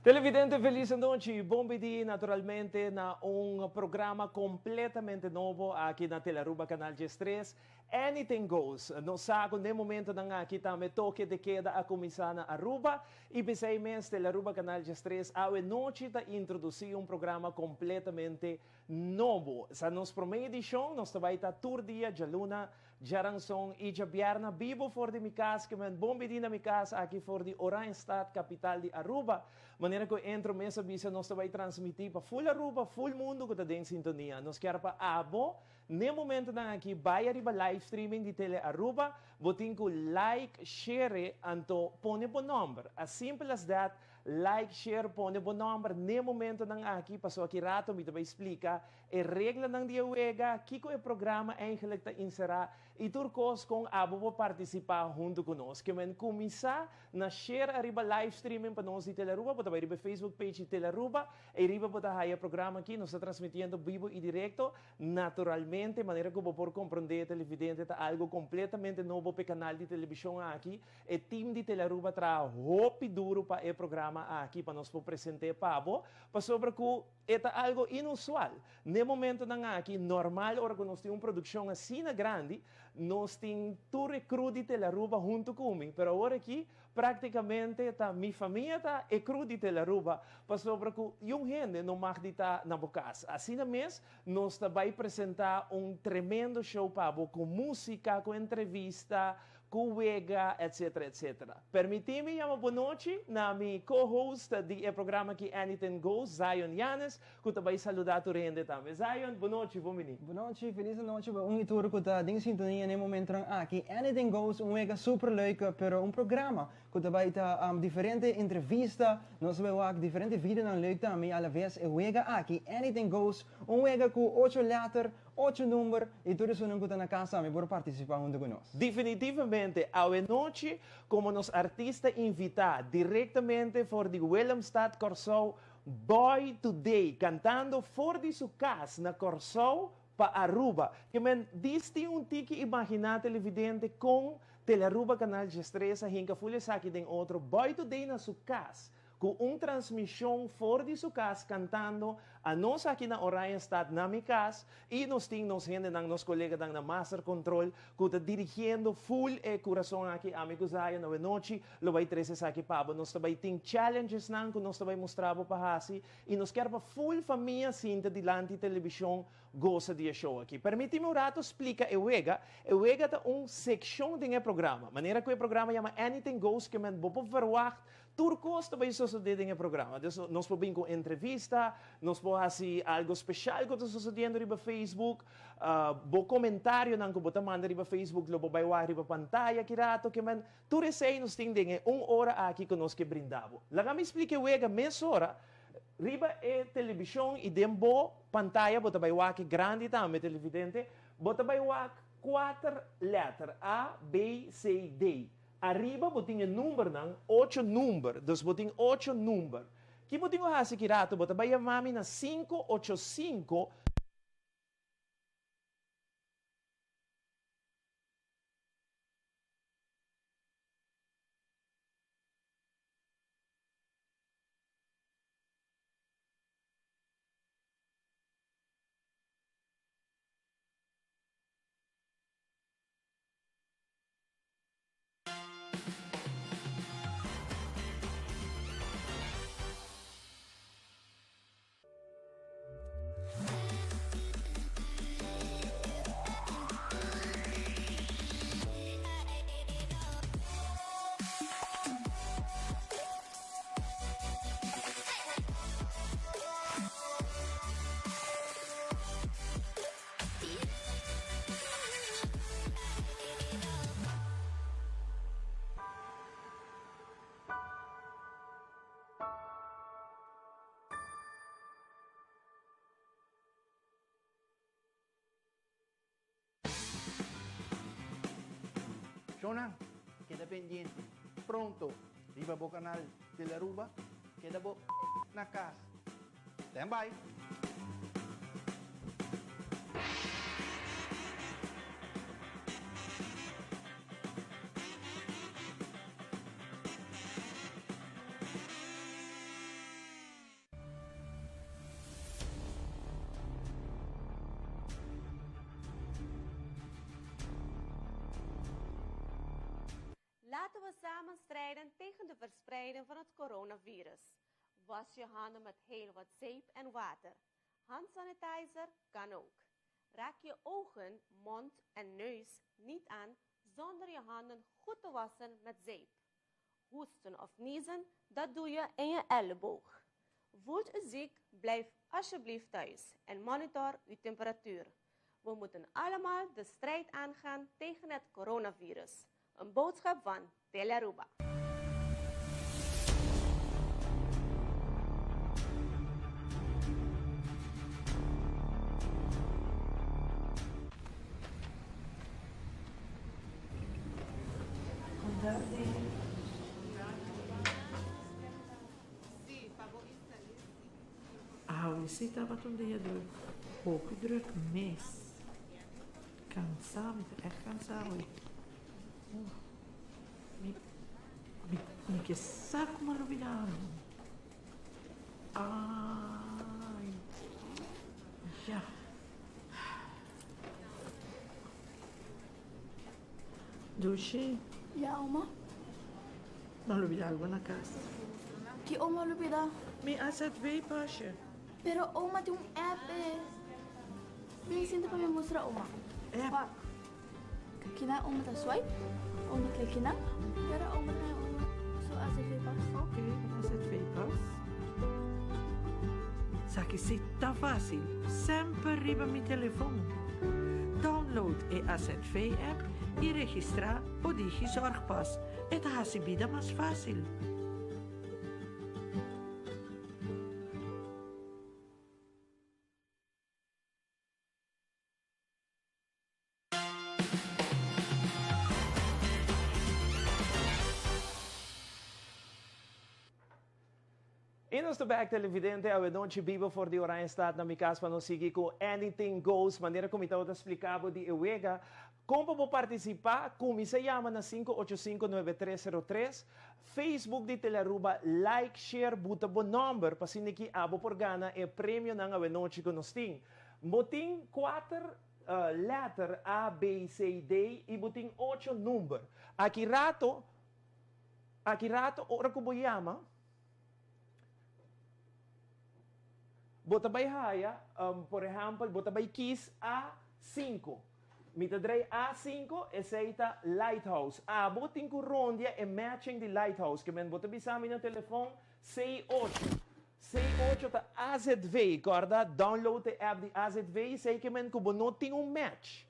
Televidente felis anochi, bon bini naturalmente na un programa completamente nobo aki na Telearuba Canal 13, Anything Goes. Nos sa cu den momentonan aki tambe toque de queda a cuminsa na Aruba y pesey mes Telearuba Canal 13 awe nochi ta introduci un programa completamente nobo. Sa nos prome edicion, nos ta bay ta tur dia djaluna, djaranson y djabierna bibo for di mi cas, ke men bon bini na mi cas aki for di Oranjestad, capital di Aruba. Manera cu entro mes a bisa nos ta bay transmiti pa full Aruba, full mundo cu ta den sintonia. Nos kier pa abo n'e momentonan aki bay ariba live streaming di Tele Aruba, bo tin cu like, share anto pone bo nomber. As simple as that, like, share, pone bo nomber n'e momentonan aki, paso aki rato mi ta bay splica e reglanan di e wega, kico e programa eigenlijk ta encera y tur cos con abo por participa hunto cu nos. Ke men cuminsa na share ariba live streaming pa nos di Telearuba, bo ta bay riba e Facebook page di Telearuba, ey riba bo ta haya e programa aki, nos ta transmitiendo bibo y directo, naturalmente, manera cu bo por comprende televidente ta algo completamente nobo p'e canal di television aki, e team di Telearuba traha hopi duro pa e programa aki pa nos por presente pa bo, pasobra cu e ta algo inusual. N'e momentonan aki, normal ora cu nos tin un produccion asina grandi, Nos tin tur e crew di Telaruba hunto cu mi, pero awor aki practicamente ta mi famia ta e crew di Telaruba, pasobra cu yun hende no mag di ta na bo cas. Asina mes nos ta bay presenta un tremendo show pa bo cu musica, cu entrevista, cu wega, etc. Etc. Permiti mi yama bonochi na mi co-host di e programa aki Anything Goes, Zion Yanes, Cu ta bay saluda tur hende tambe. Zion, bonochi, bon bini. Bonochi, feliz anochi pa un y tur cu ta den sintonia n'e momentonan aki. Anything Goes, un wega super leuk, pero un programa cu ta bay ta diferente entrevista, nos ta bay wak diferente videonan leuk tambe y alavez e wega aki, Anything Goes, un wega cu ocho letter, ocho number y tur esunnan cu ta na cas tambe por participa hunto cu nos. Definitivamente, awenochi como nos artista invita directamente for di Willemstad, Corsou, Boy Today cantando for di su cas na Corsou pa Aruba. Ke men dis tin un tiki imagina televidente con Telearuba Canal 13 a hinca ful esaki den otro Boy Today na su cas cu un transmision for di su cas cantando anos aki na Oranjestad na mi cas y nos tin nos hendenan nos coleganan na Master Control cu ta dirigiendo full e curason aki ami cu Zion awe nochi lo bay trece esaki pa bo. Nos ta bay tin challengesnan cu nos ta bay mustra bo pa haci y nos kier pa full famia sinta dilanti television goza di e show aki. Permitimi un rato splica e wega. E wega ta un seccion den e programa. Manera cu e programa yama Anything Goes ke men bo por verwacht Tur kos ta bai sosodé den e programa. Dus nos por bin ku entrevista, nos por hasi algo speshal ku ta sosodiendo riba Facebook. Bo komentarionan ku bo ta manda riba Facebook lo bo bai wak riba pantaya ki rato. Ke men tur esei nos tin den e un ora aki ku nos ke brinda bo. Laga mi splika e wega mesora riba e telebishon i den bo pantaya bo ta bai wak e grandi tambe televidente. Bo ta bai wak kuater lèter, A, B, C, D. Ariba bo tin e numbernan, ocho number, dus bo tin ocho number. Ki bo tin ku hasi ki rato? Bo ta bai yama mi na sinku ocho sinku. Shownan, keda pendiente. Pronto riba bo canal Telearuba, keda bo na cas. Stand by! Laten we samen strijden tegen de verspreiding van het coronavirus. Was je handen met heel wat zeep en water. Handsanitizer kan ook. Raak je ogen, mond en neus niet aan zonder je handen goed te wassen met zeep. Hoesten of niezen, dat doe je in je elleboog. Voelt u ziek, blijf alsjeblieft thuis en monitor uw temperatuur. We moeten allemaal de strijd aangaan tegen het coronavirus. Een boodschap van Telearuba. Awe si tabata un dia druk. Hopi druk mes. Cansá, mi ta echt cansá awe. Mi, mi, mi ke sa como a lubida algo. Ay, ya. Dushi. Ya, oma. M'a lubida algo na cas. Ki oma lubida? Mi AZV pasje. Pero oma tin un app e. Bin sinta pa mi mustra oma. App? Wak. Kina oma ta swipe, oma klik kina, pero oma ta oma su AZV pas. Ok, AZV pas. Sa ki si ta facil, semper riba mi telefon. Download e AZV app y registra bo Digizorgpas. E ta haci bida mas facil. Y nos ta bek televidente awe nochi bibo for di Oranjestad na mi cas pa nos sigui cu Anything Goes manera cu mi tabata splica bo di e wega con pa bo participa cuminsa yama na 5859303 Facebook di Telearuba like share buta bo nomber pa asina ki abo por gana e premionan awe nochi cu nos tin bo tin cuater letter A B C D y bo tin ocho number aki rato aki rato ora cu bo yama. Bo ta bai haya, por ehèmpel, bo ta bai kis A sinku. Mi ta drei A sinku, esei ta Lighthouse. Abo tin ku rondia e matching di Lighthouse, ke men bo ta bisa mi na telefòn C ocho. C ocho ta AZV, kòrda download e app di AZV, esei ke men ku bo no tin un match.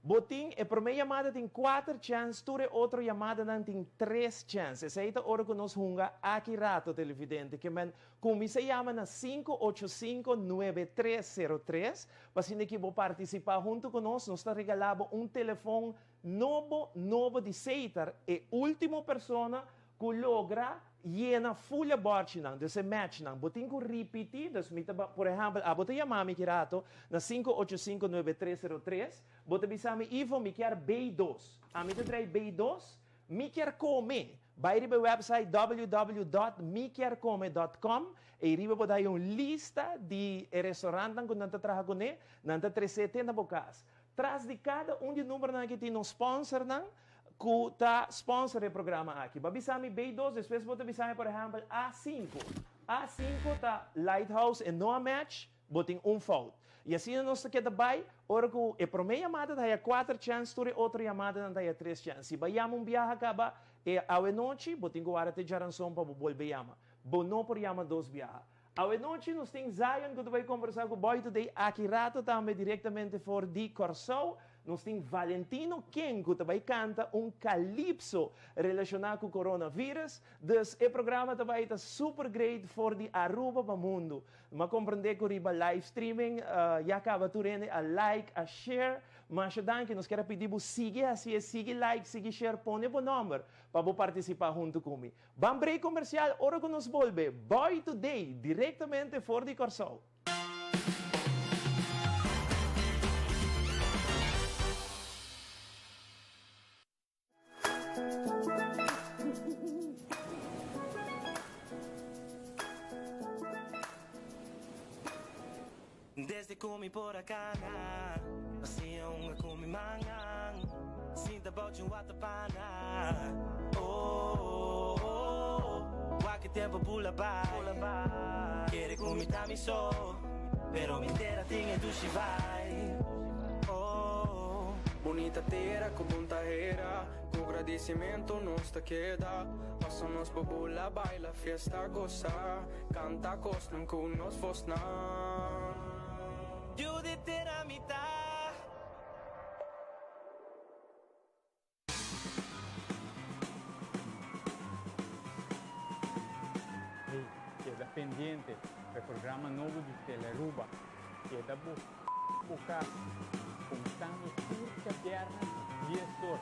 Bo tin, e promé yamada tin kuater chèns, tur e otro yamadanan tin tres chèns. Esei ta ora ku nos hunga aki rato, televidente. Ke men kuminsá yama na 585 9303 pa asina ki bo partisipá huntu ku nos. Nos ta regalá bo un telefòn nobo, nobo di Setar, e último persona ku logra yena full e bòrchinan, dus e matchnan. Bo tin ku ripití, dus mi ta ba, por ehèmpel, abo ta yama mi ki rato na 585 9303, bo ta bisa mi, Ivo, mi kier B2. Ami ta drei B2, mi kier kome. Bai riba e website www.mikierkome.com i riba bo ta haña un lista di e restorantnan ku nan ta traha kuné, nan ta tres'é te na bo kas. Tras di kada un di e numbernan aki tin nos sponsornan ku ta sponsor e programa aki. Bo a bisa mi B2, despues bo ta bisa mi por ehèmpel A5. A5 ta Lighthouse e no a match, bo tin un fout. I asina nos ta keda bai, ora ku e promé yamada ta haya kuater chèns, tur e otro yamadanan ta haya tres chèns. Si bo a yama un biaha kaba e awe nochi, bo tin ku wara te djaranson pa bo bolbe yama. Bo no por yama dos biaha. Awe nochi nos tin Zion ku ta bai kombersá ku Boy Today aki rato tambe direktamente for di Kòrsou. Nos tin Valentino Ken ku ta bai kanta un kalipso relashoná ku coronavirus. Dus e programa ta bai ta super great for di Aruba pa mundu. M'a komprendé ku riba live streaming ya kaba tur hende a like, a share. Masha danki, nos kier a pidi bo sigui hasié, sigui like, sigui share, pone bo nòmber pa bo partisipá huntu ku mi. Ban break comercial ora cu nos bolbe Boy Today directamente for di Corsou. Desde cu mi por a cana, Hacia un cu mi mangan, Sinta bouw un watapana. Oh. tempo bula bai. Kere ku mi ta mi so, pero mi tera tin e dushi vibe. Oh. Bunita tera ku bon ta hera, ku gradisimentu nos ta keda. Paso nos por bula, baila, fiesta, gosa, kanta kosnan ku nos vosnan. Yu di tera mi ta. Hey, keda pendiente pa e programa nobo di Telearuba. Keda bo bo cas, cuminsando tur djabièrnè di dies or.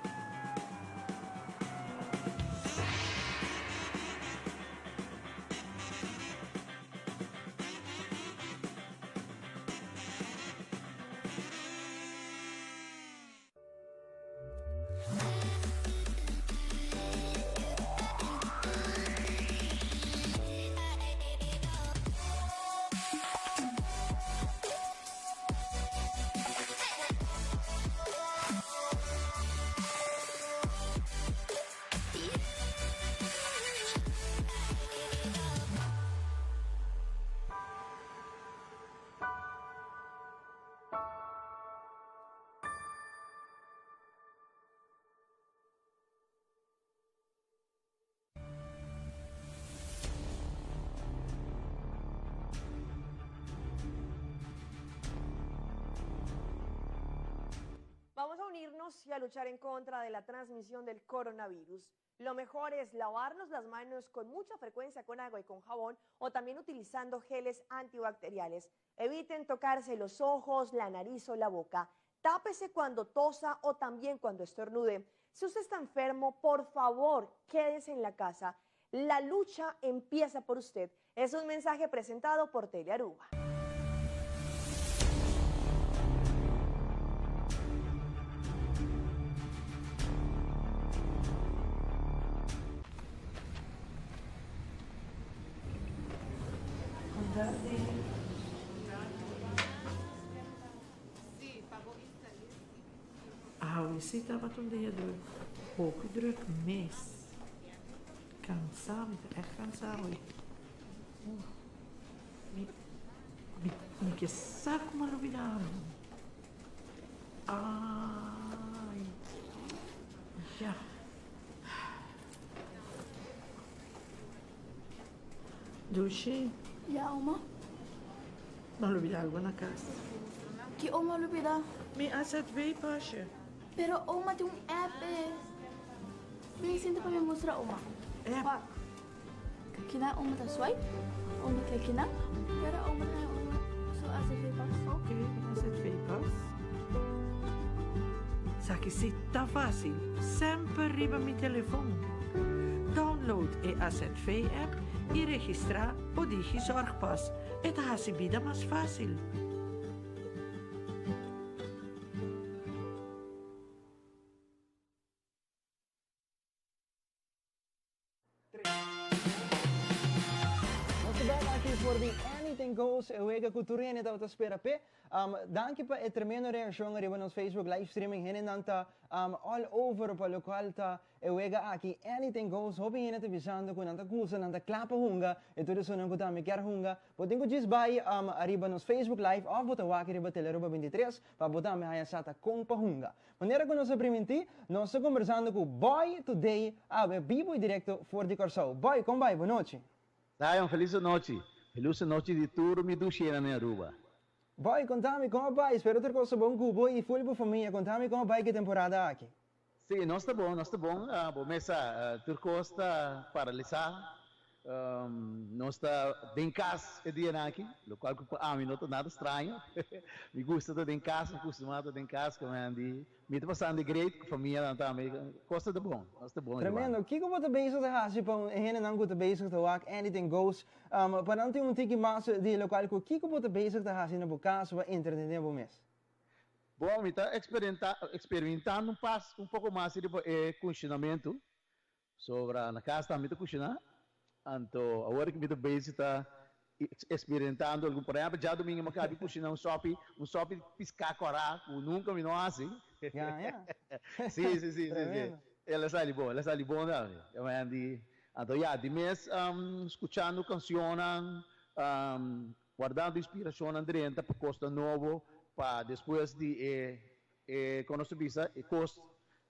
Vamos a unirnos y a luchar en contra de la transmisión del coronavirus. Lo mejor es lavarnos las manos con mucha frecuencia con agua y con jabón o también utilizando geles antibacteriales. Eviten tocarse los ojos, la nariz o la boca. Tápese cuando tosa o también cuando estornude. Si usted está enfermo, por favor, quédese en la casa. La lucha empieza por usted. Es un mensaje presentado por Telearuba. Awe si tabata un dia druk, hopi druk mes. Cansá, mi ta ègt cansá awe. Mi, mi, mi ke sa ku mi a lubidá algu. Ai, ya. Dushi. Ya, oma. Mi a lubidá algu na kas. Ki oma a lubidá? Mi azv pasje. Pero oma tin un app e. Bin sinta pa mi mustra oma. App? Wak. Kina oma ta swipe, oma klik kina, pero oma ta haña oma su azv pas. Ok, azv pas. Sa ki si ta fácil, semper riba mi telefon. Download e azv app i registrá bo Digizorgpas. E ta hasi bida mas fácil. Nos ta bek aki for di Anything Goes, e wega ku tur hende tabata spera p'e. Danki pa e tremendo reakshon riba nos Facebook live streaming. Hendenan ta all over pa lokual ta e wega aki Anything Goes. Hopi hende ta bisando ku nan ta gusta, nan ta kla pa hunga i tur esunnan ku tambe kier hunga, bo tin ku djis bai riba nos Facebook live òf bo ta wak riba Telearuba 23 pa bo tambe haña sa ta kon pa hunga. Manera ku nos a primintí, nos ta kombersando ku Boy Today awe bibo i direkto for di Kòrsou. Boy, kon bai? Bonochi. Zion, felis anochi. Felis anochi di tur mi dushinan den Aruba. Boy, konta mi kon a bai? Spero tur kos ta bon ku bo i ful bo famia. Konta mi kon a bai ku e temporada aki. Sí, nos ta bon, nos ta bon. Bo mes sa, tur kos ta paralisá. Nos ta den kas e dianan aki, lokual ku pa ami no ta nada straño. Mi gusta ta den kas, mi kustumá ta den kas, ku mi mi ta pasando great ku famianan tambe. Kos ta bon, kos ta bon. Tremendo. Kiko bo ta bezig ta hasi pa e hendenan ku ta bezig ta wak Anything Goes, pa nan tin un tiki mas di lokual ku kiko bo ta bezig ta hasi na bo kas pa entretené bo mes? Bon, mi ta eksperimentando un pas un poko mas riba e kunshinamentu. Sobra na cas tambe ta cushina, anto awor cu mi ta bezig ta experimentando algun, por ehempel djadomingo mi a cabi cushina un sopi, un sopi di pisca cora cu nunca mi no haci. Ya, ya. Si, si, si, si, si. Tremendo. El a sali bon, el a sali bon tambe. Anto ya, di mes skuchando kanshonnan, wardando inspirashonnan drenta pa kosnan nobo, pa despues di e, e kon nos ta bisa, e kos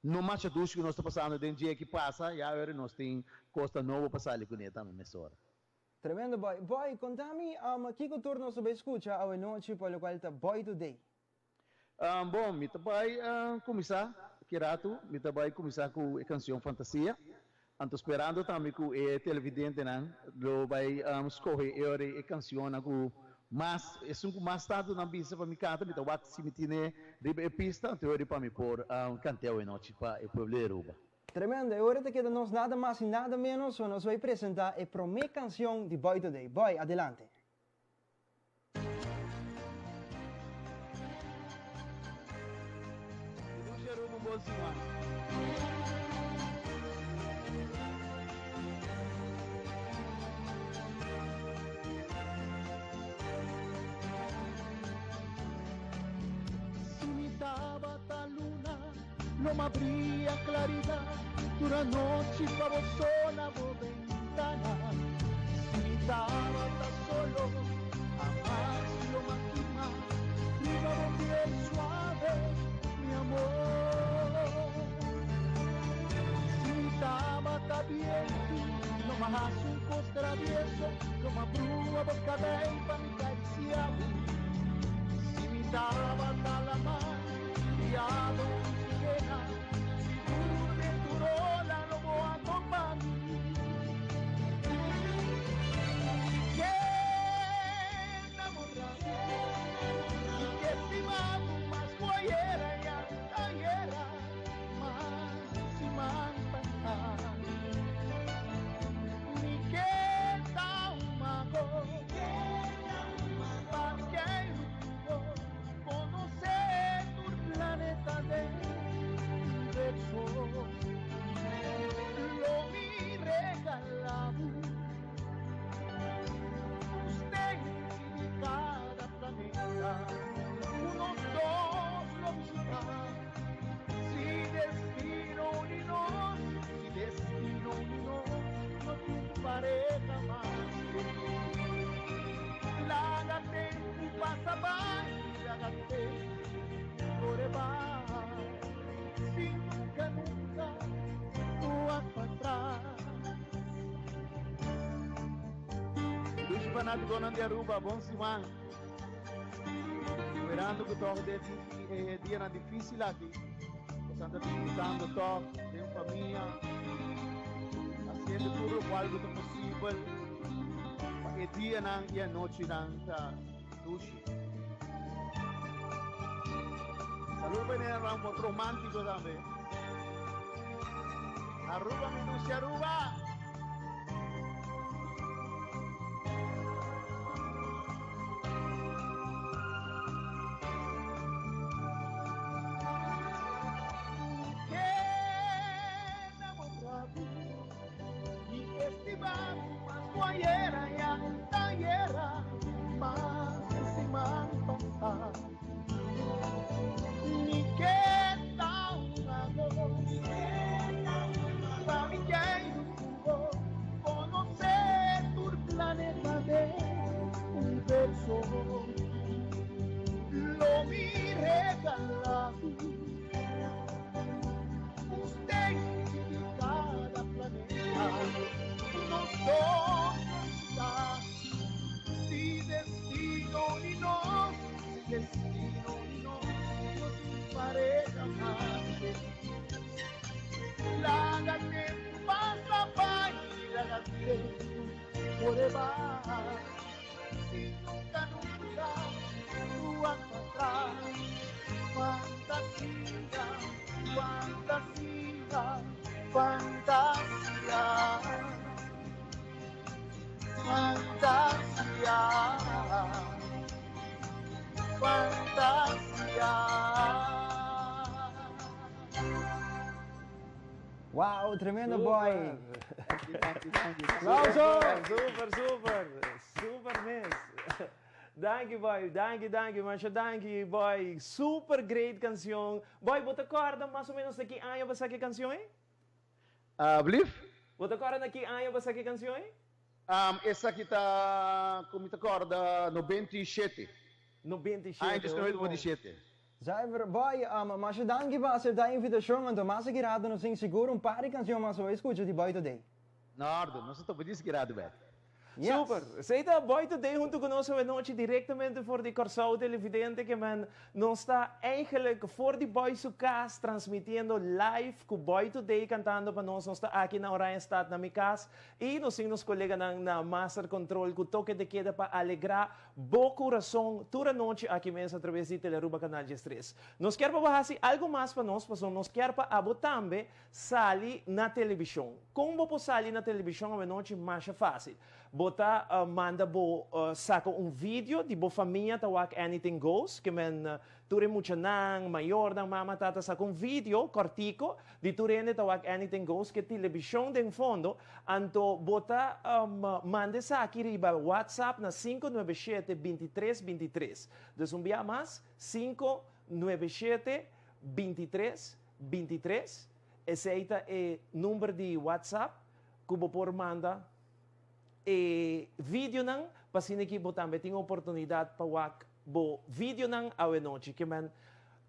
no masha dushi ku nos ta pasando den dje ki pasa, ya awor nos tin kosnan nobo pa sali kuné tambe mesora. Tremendo Boy. Boy, konta mi kiko tur nos ta bai skucha awe nochi pa lokual ta Boy Today? Bon, mi ta bai kuminsá ki ratu, mi ta bai kuminsá ku e kanshon Fantasia. Anto sperando tambe ku e televidentenan lo bai skohe e ora e kanshonnan ku mas, esun ku mas tantu nan bisa pa mi kanta, mi ta wak si mi tine riba e pista, anto e ora pa mi por kant'é awe nochi pa e pueblo di Aruba. Tremendo, e ora ta keda nos nada mas i nada menos, so nos bai presentá e promé kanshon di Boy Today. Boy, adelante. Si mi tabata luna, lo m'abria claridad tur anochi pa bo sola bo bentana. Si mi tabata solo, hamas lo m'a kima riba bo piel suave, mi amor. Si mi tabata bientu, lo m'a hasi un kos travieso, lo m'a brua bo kabei pa mi karisia bo. Si mi tabata laman, Criado un sirena, sigur den tur ola lo bo a topa mi. Mi ke namorá bo, mi ke stima bo mas ku ayera i hasta ayera, mas siman pasá. Mi ke ta un mago, pa keiru ku bo. Conoce tur planeta den universo Lo mi regala bo Un steentje di cada planeta Cu nos dos lo bishita Si destino uni nos Si destino uni nos No tin pareha mas Laga tempu pasa bai, laga tempu kore bai, sin nunka nunka wak patras. Dushi fanatikonan di Aruba, bon siman. Sperando ku tòg den e dianan difísil aki, boso ta disfrutando tòg den famia, hasiendo tur lokual ku ta posibel. Pa e dianan i anochinan ta dushi. Salud pa e un romántico tambe. Aruba mi dushi Aruba! Mi estima mas ku ayera ya ayera mas ku siman pasá. Mi ke ta un ago pa mi keiru ku bo konosé tur planeta den universo. Lo mi regalá bo. Un steentje di cada planeta Nos dos lo bishita Si destino uni nos Si destino uni nos No tin pareha mas Laga tempu pasa bai Laga tempu kore bai Si nunca nunca wak patras Fantasia, fantasia, fantasia Fantasia, fantasia Wow, tremendo boy. Thank you, thank you, thank you. Aplauso! Super, super, super mes. Danki boy, danki, danki, masha danki boy. Super great cancion. Boy, bo ta corda mas o menos de ki aña bo sa ki cancion ei? Blief? Bo ta kòrda na ki aña bo a saka e kanshon ei? Esaki ta, ku mi ta kòrda, 97. 97, Aña 1997. Zuiver, Boy, masha danki pa aseptá e invitashon, anto mas aki rato nos tin sigur un par di kanshon mas pa bai skucha di Boy Today. Na orde, nos ta topa diski rato bek. Yes! Super! Esei ta Boy Today huntu ku nos awenochi direktamente for di Kòrsou Televidente ke men nos ta eigenlijk for di Boy su kas transmitiendo live ku Boy Today kantando pa nos. Nos ta aki na Oranjestad na mi kas i nos tin nos koleganan na Master Control ku toke de keda pa alegrá Bo kurason tur anochi aki mes atraves di Telearuba Canal 13. Nos kier pa bo hasi algo mas pa nos pasobra nos kier pa abo tambe sali na telebishon. Kon bo por sali na telebishon awenochi? Masha fasil. Bo ta manda bo saka un video di bo famia ta wak Anything Goes, ke men Tur e muchanan, mayornan, mama, tata saka un video kòrtiko di tur hende ta wak Anything Goes ku e telebishon den fondo, anto bo ta manda esaki riba WhatsApp na 597 23 23. Dus un bia mas, 597 23 23, esei ta e number di WhatsApp ku bo por manda e videonan pa asina ki bo tambe tin oportunidat pa wak Bo videonan awenochi ke men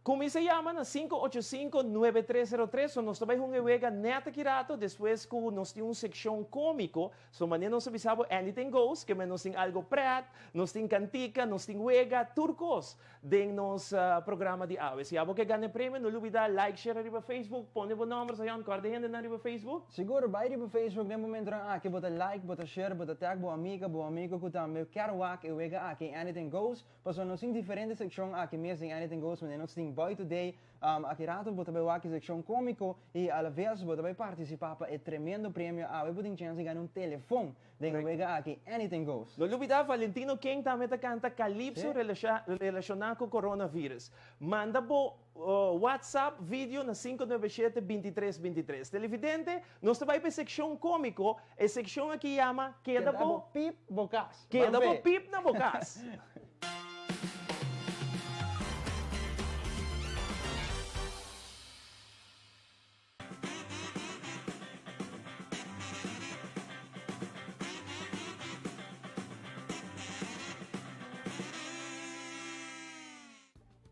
kuminsá yama na 585-9303 so nos ta bai hunga e wega nèt aki rato despues ku nos tin un sekshon kómiko so manera nos a bisa bo anything goes ke men nos tin algo prèt nos tin kantika nos tin wega tur kos den nos programa di awe si abo ke gana e premio no lubida like share ariba Facebook pone bo nòmber Zion kòrda e hendenan riba Facebook. Sigur bai riba Facebook den momentonan aki bo ta like bo ta share bo ta tag bo amiga bo amigo ku tambe kier wak e wega aki Anything Goes pasobra nos tin diferente sekshon aki mes den Anything Goes manera nos tin Boy Today aki rato bo ta bai wak e sekshon komiko i alaves bo ta bai partisipa pa e tremendo premio awe bo tin chens di gana un telefon den e wega aki Anything Goes. No lubida Valentino King tambe ta kanta Calypso relashoná ku coronavirus. Manda bo WhatsApp video na 597 23 23. Televidente, nos ta bai pa e sekshon kómiko. E sekshon aki yama Keda bo pip bo kas. Keda bo pip na bo kas.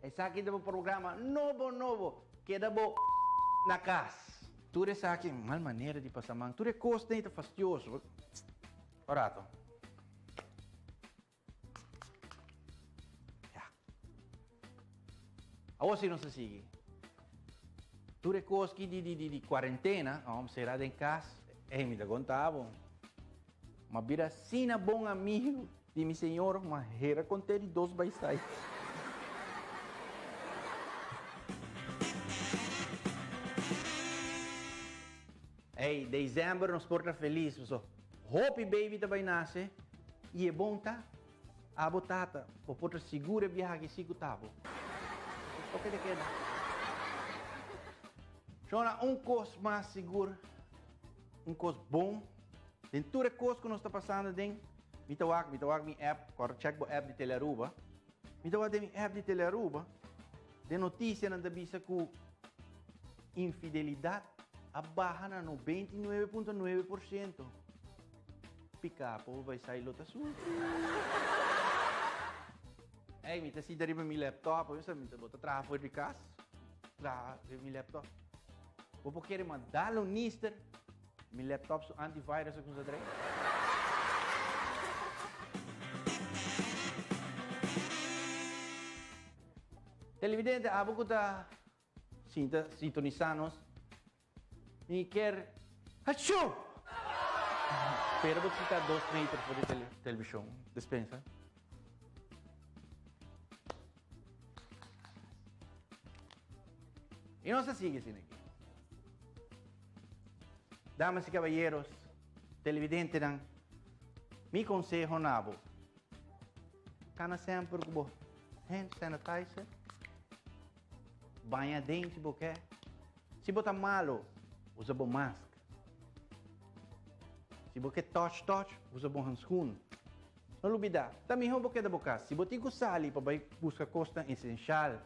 Esaki ta bo programa nobo nobo, keda bo na kas. Tur esaki mal manera di pasa man, tur e kosnan ei ta fastioso. Un rato. Ya. Awor si nos ta sigui. Tur e kos ki di di di di kuarentena, awor sera den kas, ey mi ta konta bo. M'a bira asina bon amigo di mi señora ku m'a hera kont'é di dos bai sai. Ey, december nos por ta feliz paso hopi baby ta bai nace y e bon ta abo tata bo por ta sigur e biaha aki si cu ta bo. Toke te keda. Shona, un cos mas sigur, un cos bon den tur e cos cu nos ta pasando aden, mi ta wak, mi ta wak mi app, corda check bo app di Telearuba, mi ta wak den mi app di Telearuba, den noticianan ta bisa cu Infidelidad a baha na 99.9%. Pica po bay sai lo ta sufri. Ey, mi ta sinta riba mi laptop, mi sa mi ta bo ta traha for di cas, traha riba mi laptop. Bo por kere ma dal un nister, mi laptop su antivirus a cuminsa drei. Televidente, abo cu ta Sinta sintonisa nos. Mi kier Hachoo! Pero bo ta dos meter for di television. Despensa. Y nos ta sigui asina aki. Damas y caballeros, televidentenan, mi conseho na bo, cana semper cu bo hand sanitizer. Baña den si bo ke. Si bo ta malo, usa bo mask. Si bo ke touch touch, usa bo handschoen. No lubida, ta miho bo keda bo kas. Si bo tin ku sali pa bai buska kosnan esenshal,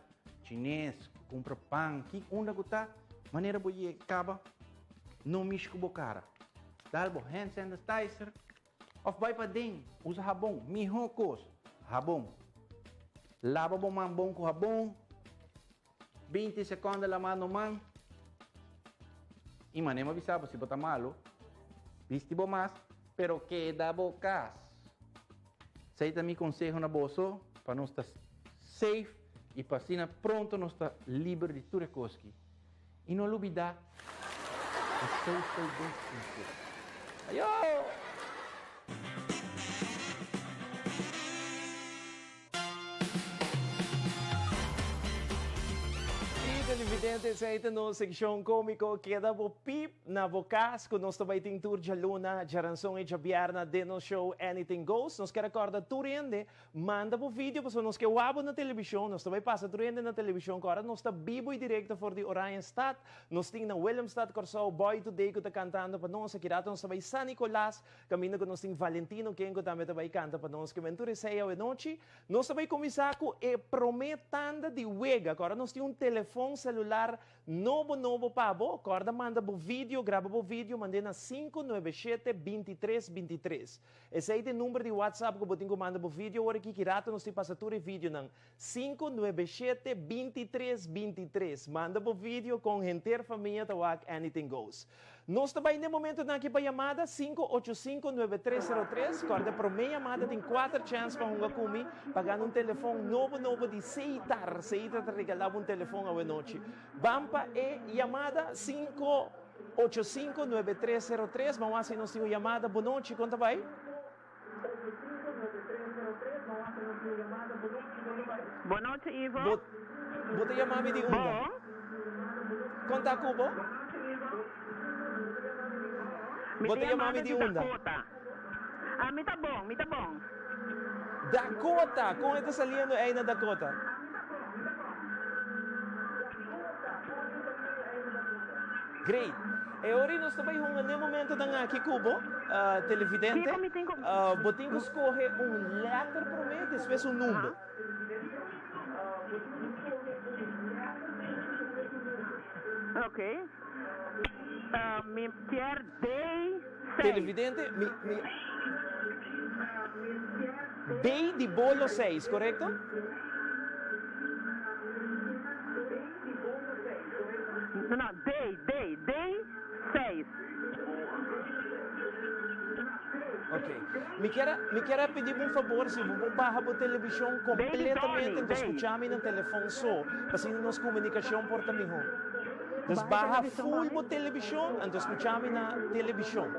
chines, kumpra pan, ki unda ku ta, manera bo yega kaba, no mish ku bo kara. Dal bo hand sanitizer òf bai paden, usa habon, mihó kos, habon. Laba bo man bon ku habon, 20 sekònde lamando man. I manera mi a bisa bo, si bo ta malu, bisti bo mas, pero keda bo kas. Esei ta mi konseho na boso pa nos ta safe i pa asina pronto nos ta liber di tur e kos ki. I no lubidá e social distancing. Ayo! Sí, televidente, esei ta nos seccion cómico Keda Bo Pip na Bo Cas, cu nos ta bay tin tur djaluna, djaranson y djabierna den nos show Anything Goes. Nos kier a corda tur hende, manda bo video pasobra nos ke wak bo na television, nos ta bay pasa tur hende na television cu ora nos ta bibo y directo for di Oranjestad. Nos tin na Willemstad, Corsou, Boy Today cu ta cantando pa nos. Aki rato nos ta bay San Nicolas, Caminda cu nos tin Valentino ken cu tambe ta bay canta pa nos. Kimen tur esey awe nochi. Nos ta bay cuminsa cu e prome tanda di wega. Cu ora nos tin un telefon celular nobo nobo pa bo, corda manda bo video, graba bo video, mand'e na 597 23 23. Esey ta e number di WhatsApp cu bo tin cu manda bo video ora ki ki rato nos tin pasa tur e videonan. 597 23 23. Manda bo video con henter famia ta wak Anything Goes. Nos ta bai n'e momentonan aki pa yamada 585 9303. Corda prome yamada tin cuater chance pa hunga cu mi pa gana un telefon nobo nobo di Seitar. Seitar ta regala bo un telefon awe nochi. Ban pa e yamada 585 9303. Ban wak si nos tin un yamada. Bonochi, con ta bai? Bonochi Ivo. Bo bo ta yama mi di unda? Bo. Kon ta ku bo? Mi Bo ta ta yama yama mi di di unda? Dakota. Ah, mi ta bon, mi ta bon. Dakota! Kon e ta saliendo ei na Dakota? Great. E ora nos ta bai hunga n'e momentonan aki ku bo, televidente. Kiko mi tin ku. Bo tin ku skohe un letter promé, despues un number. Ok. Mi kier D seis. Televidente, mi, mi. D di bolo seis, korekto? No, no, D, D, D seis. Ok. Mi kier a, mi kier a pidi bo un fabor, si bo por baha bo televishon D di kompletamente, Tony, enton D. skucha mi na telefon so, pa asina nos komunikashon por ta mihó. Dus Baha baha televishon full pa bo mi. televishon, anto skucha mi na televishon.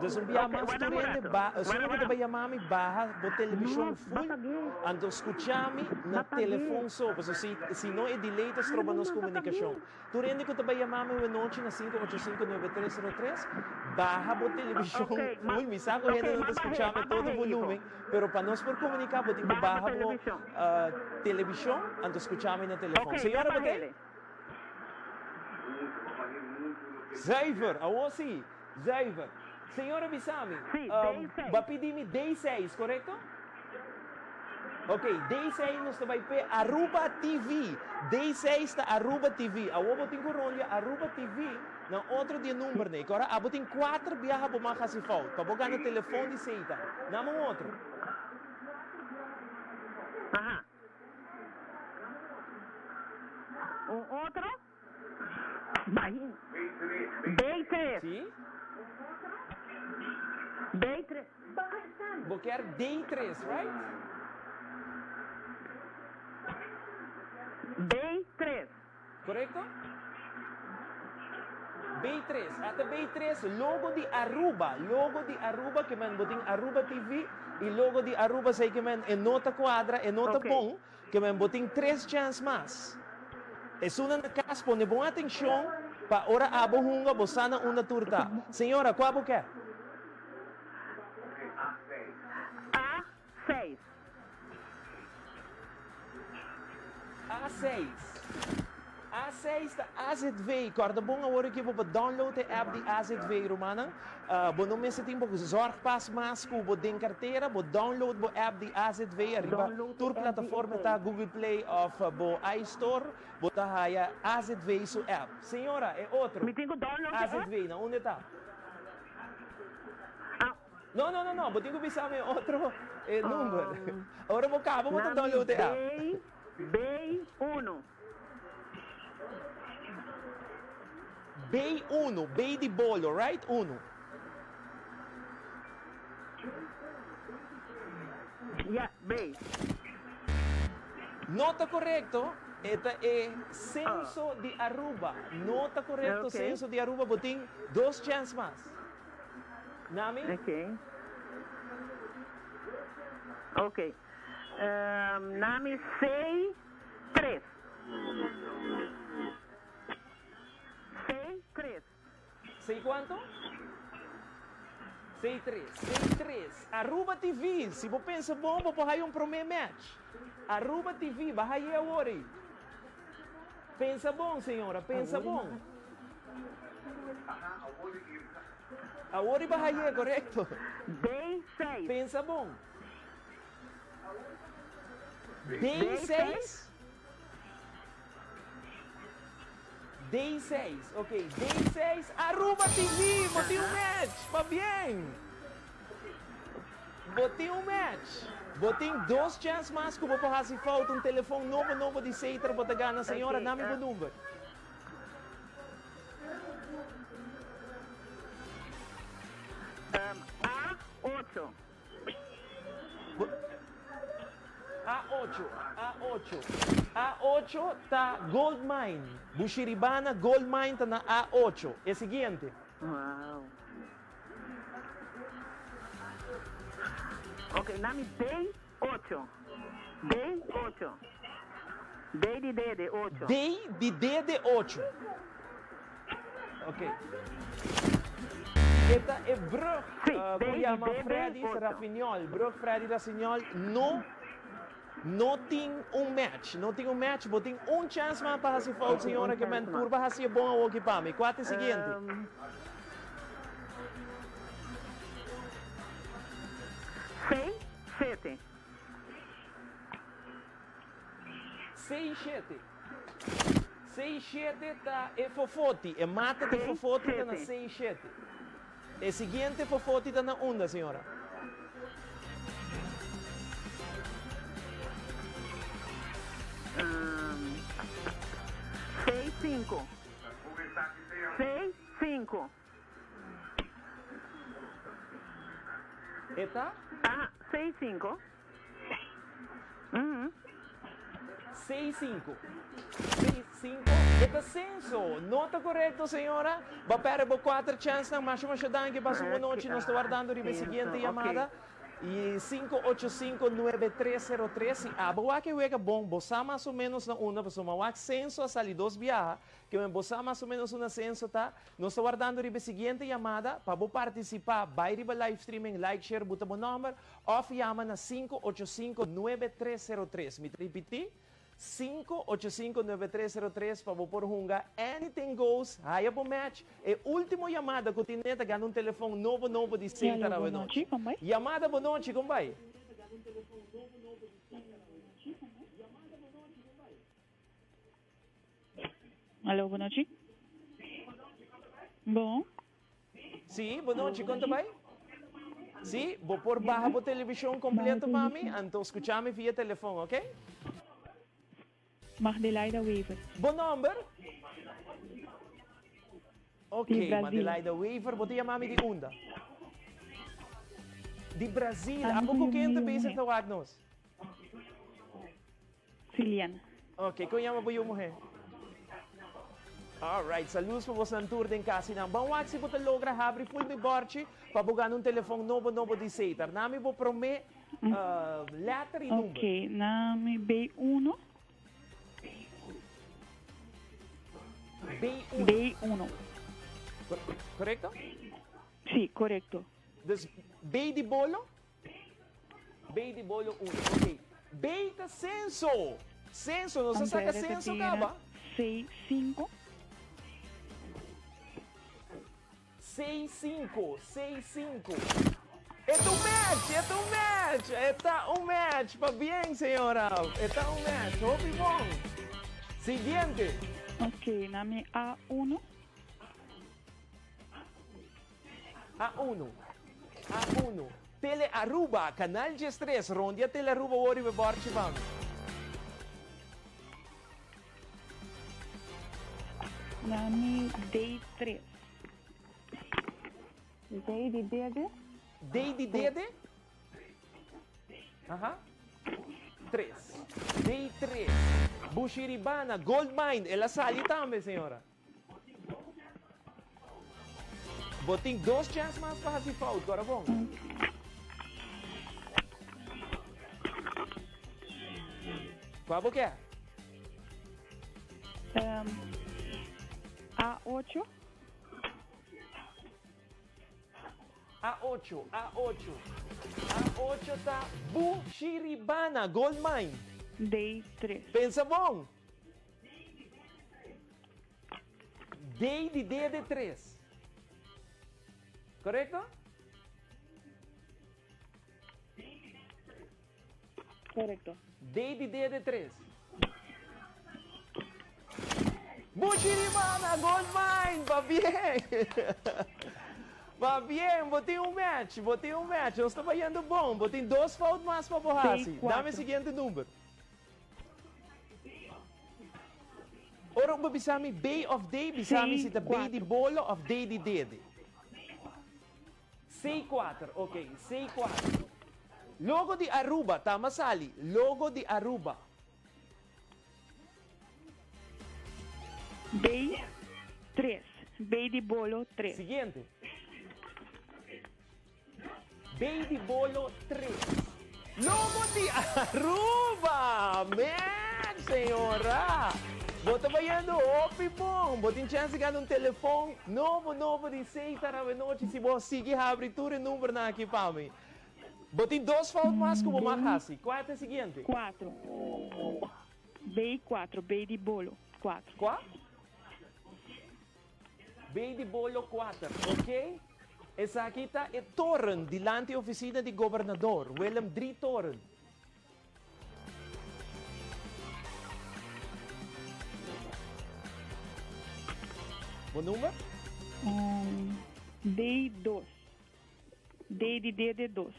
Dus un bia Ok, mas warda tur un hende rato. ba, esun Warda, ku ta warda. bai yama mi baha bo televishon No, full, bata bien. anto skucha mi na Bata bien. telefon so, pasobra si si no e delay ta Ay, stroba no, nos no, bata komunikashon. bien. Tur hende ku ta bai yama mi awenochi na 5859303, baha bo televishon Ok, ma, full, mi sa ku ok, hendenan ma ta bah'é, skucha mi ma todo bah'é, Ivo. volumen, pero pa nos por komuniká bo tin ku Baha bo baha bo televishon. televishon, anto skucha mi na telefon. Ok, mi a Señora bo bah'é. t'ei? Zuiver, awor sí, zuiver. Señora bisa mi, Sí, D6. bo a pidi mi D6, korekto? Ok, D6 nos ta bai p'e Aruba TV. D6 ta Aruba TV. Awor bo tin ku rondia Aruba TV na otro di e numbernan. I kora abo tin kuater biaha bo mag hasi fout pa bo gana telefon di Seita. Nama un otro. Aha. Un otro? Bai. B3. Sí. B3. Bo kier D3, right? B3. Korekto? B3. Ata B3, logo di Aruba. Logo di Aruba, ke men bo tin Aruba TV i logo di Aruba sei ke men e no ta kuadra, e no ta Ok. bon, ke men bo tin tres chèns mas. Esunnan na kas pone bon atenshon pa ora abo hunga bo sa na unda tur ta. Señora, kua bo ke? A6. A6. A6. C6 ta AZV. Kòrda bon awor aki bo por download e app di AZV rumannan. Bo no mester tin bo zorgpas mas ku bo den kartera. Bo download bo app di AZV ariba tur plataforma ta Google Play òf bo iStore. Bo ta haya AZV su app. Señora, e otro. Mi tin ku download e app? AZV, na unda e ta? No, no, no, no, bo tin ku bisa mi e otro e number. Ora bo kaba bo ta download e app. B, B uno. B uno, B di bolo, right? Uno. Ya, B. No ta korekto, e ta e Censo di Aruba. No ta korekto, Censo di Aruba, bo tin dos chèns mas. Nami? Ok. Ok. Nami sei tres. Sei tres. Sei kuantu? Sei tres. Sei tres. Aruba TV, si bo pensa bon bo por haya un prome match. Aruba TV, ba haye awor ei. Pensa bon señora, pensa bon. Awor i ba haye, korekto. D6. Pensa bon. D6? D6, ok. D6, Aruba TV, bo tin un match! Pabien! Bo tin un match. Bo tin dos chance mas cu bo por haci fout. Un telefon nobo nobo di Setra bo ta gana. Señora, dami bo number. A ocho. A ocho, A ocho. A ocho ta Gold Mine. Bushiribana Gold Mine ta na A ocho. E siguiente. Wow. Ok, nami D ocho. D ocho. D di dede ocho. D di dede ocho. Ok. E ta e brug ku yama Freddy Rafignol. Brug Freddy Rassignol no no tin un match. No tin un match. Bo tin un chance mas pa hasi fout, señora, ke men purba hasi e bon awoki pa mi. Kua ta e siguiente? Seis, sete. Seis shete. Seis shete ta e fofoti. E mata di fofoti ta na seis shete. E siguiente fofoti ta na unda, señora? Seis cinco. Seis cinco. E ta? Aha, seis cinco. Seis sinku. Seis sinku. E ta senso. No ta korekto, señora. Bo a pèrdè bo kuater chènsnan. Masha masha danki. Pasa un bon nochi. Nos ta wardando riba e siguiente yamada. I 5859303. Si abo wak e wega bon, bo sa mas o ménos na unda, pasobra wak senso a sali dos biaha. Ke men bo sa mas o ménos unda senso ta. Nos ta wardando riba e siguiente yamada. Pa bo partisipá, bai riba live streaming, like, share, buta bo nòmber. Òf yama na 585-9303. Mi ta ripití, 585-9303 pa bo por hunga Anything Goes, haya bo match. E último yamada ku tin neta gana un telefòn nobo nobo di Setar awenochi. Yamada bonochi, kon bai? Alo, bonochi. Bon. Sí, bonochi, kon ta bai? Sí, bo por baha bo televishon kompleto pa mi, anto skucha mi via telefon, oké? Magdelaida Wever. Bo nòmber? Ok, Di Brazil. Magdelaida Wever, bo ta yama mi di unda? Di Brazil. Ami Abo ku ku ken ta mi bezig muhé. ta wak nos? Siliana. Ok, kon yama bo yu muhé? Alright, saludos pa bosnan tur den kasinan. Ban wak si bo ta logra habri full mi bòrchi pa bo gana un telefòn nobo nobo di Setar. Nami bo promé letter i number. Ok, nami B uno. B uno. B uno. Korekto? Si, korekto. Dus B di bolo? B di bolo uno, ok. B ta senso. Senso, nos a Anto saca e senso repetí na caba. C5. C5, C5. E ta un match, e ta un match, e ta un match. Pabien, señora. E ta un match. Hopi bon. Siguiente. Ok, na mi A1. A1, A1. Tele Aruba, Canal 13, rondia Tele Aruba wor riba e bòrchi pa mi. Na mi D3. D di dede. D di dede? Aha. Tres. D3. Bushiribana, Goldmine, el a sali tambe, señora. Bo tin dos chance mas pa hasi fout, kora bon. Kua bo ke? Um, A8. A8, A8. A8 ta Bushiribana Gold Mine. D3. Pensa bon. D di dede 3. Korekto? Korekto. D di dede 3. Bushiribana Gold Mine! Pabien! Pabien, bo tin un match, bo tin un match. Nos ta bayendo bon. Bo tin dos fout mas pa bo hasi. Dame e siguiente number. Ora bo bisa mi B of D, bisa mi si ta B di bolo of D di dede. C4, ok, C4. Logo di Aruba, tama sali, logo di Aruba. B tres, B di bolo tres. Siguiente. B di bolo tres. Logo di Aruba! Man, señora! Bo ta bayendo hopi bon. Bo tin chance di gana un telefon nobo nobo di Seita Ravenochi si bo sigui habri tur e numbernan aki pa mi. Bo tin dos fout mas ku bo mag hasi. Kua ta e siguiente? Kuatro. B kuatro. B di bolo kuatro. Kua? Bay di bolo kuater, ok. Esaki ta e toren dilanti e oficina di gobernador, Willem Drie Toren. Bo number? D dos. D di dede dos.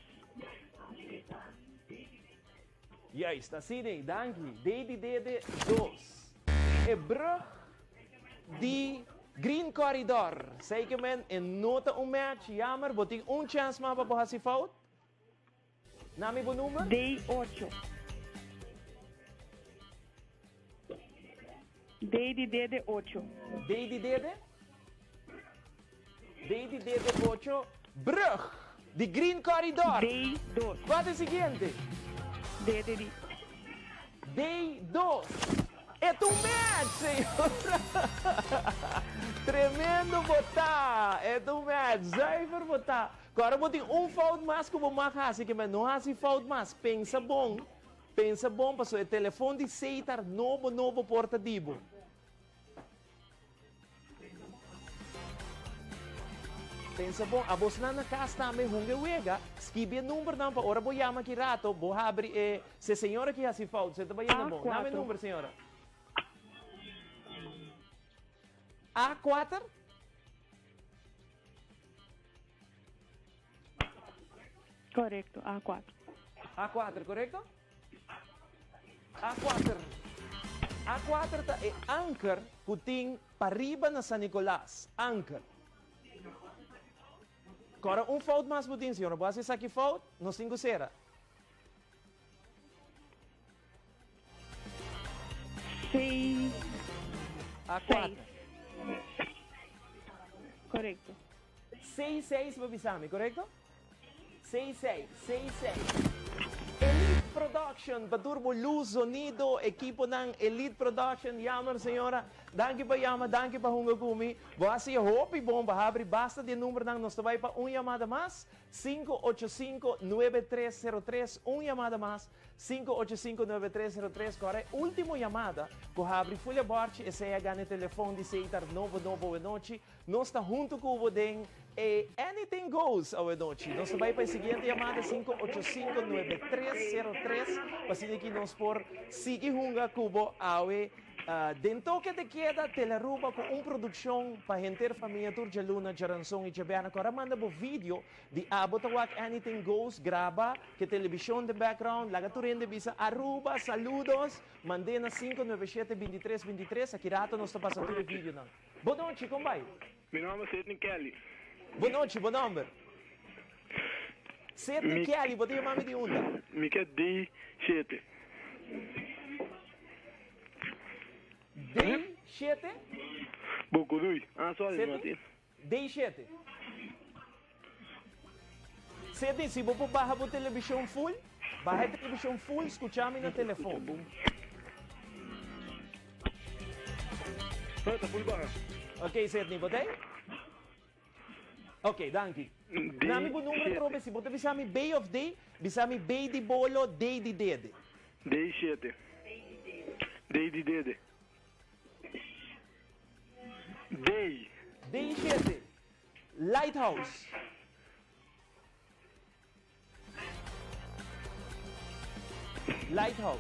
Juist, asina, danki. D di dede dos. E brug di Green Corridor. Zeker men, e no ta un match, jammer. Bo tin un chance mas pa bo haci fout. Nami bo number? D ocho. D di dede ocho. D di dede? D di dede ocho. Brug di Green Corridor. D dos. Kua ta e siguiente? D di di. D dos. E ta un match, señora! Tremendo bo ta! E ta un match. Zuiver bo ta. Kora bo tin un fout mas ku bo mag hasi, ke men no hasi fout mas. Pensa bon. Pensa bon pasobra e telefon di Seitar nobo nobo por ta di bo. Pensa bon, abosnan na kas tambe hunga e wega, skibi e numbernan pa ora bo yama ki rato bo habri e se señora ki hasi fout, se ta bayendo bon. Dame e number señora. A kuater? Korekto, A kuater. A kuater, korekto? A kuater. A kuater ta e anker ku tin pariba na San Nicolas. Anker. Kora un fout mas bo tin, señora. Bo hasi esaki fout, nos tin ku sera. Seis. A kuater. Korekto. Seis seis bo bisa mi, korekto? Seis seis, seis seis. Elite Production pa tur bo luz, zonido, ekiponan Elite Production Jammer señora, danki pa yama, danki pa hunga ku mi. Bo hasi hopi bon, bo habri basta di e numbernan, nos ta bai pa un yamada mas, 585 9303, un yamada mas. 5859303 Kora e ultimo yamada ku habri full e bòrchi esei a gana e telefòn di Seitar nobo nobo awenochi. Nos ta huntu ku bo den e Anything Goes awenochi. Nos ta bai pa e siguiente yamada 5859303 pa asina ki nos por sigui hunga ku bo awe Den Toke de Keda, Telearuba ku un produkshon pa henter famia tur djaluna, djaranson i djabièrnè. Kòrda manda bo video di abo ta wak Anything Goes graba ke telebishon den background laga tur hende bisa Aruba saludos mand'é na 597 23 23 aki rato nos ta pasa tur e videonan. Bo nochi kon bai? Mi nomber Sidney Kelly. Bo nochi bo nomber? Sidney Kelly bo ta yama mi di unda? Mi ke D7. D7? Bo kudui. Ah sorry Martin. D7. Sidney, si bo por baha bo telebishon full, baha e telebishon full, skucha mi na telefon. No, ta full baha. Ok, Sidney, bo ta ei? Ok, danki. Na mi bo numero atrobe, si bo ta bisa mi B of D, bisa mi B di bolo, D di dede. D7. D di dede. D. D7. Lighthouse. Lighthouse.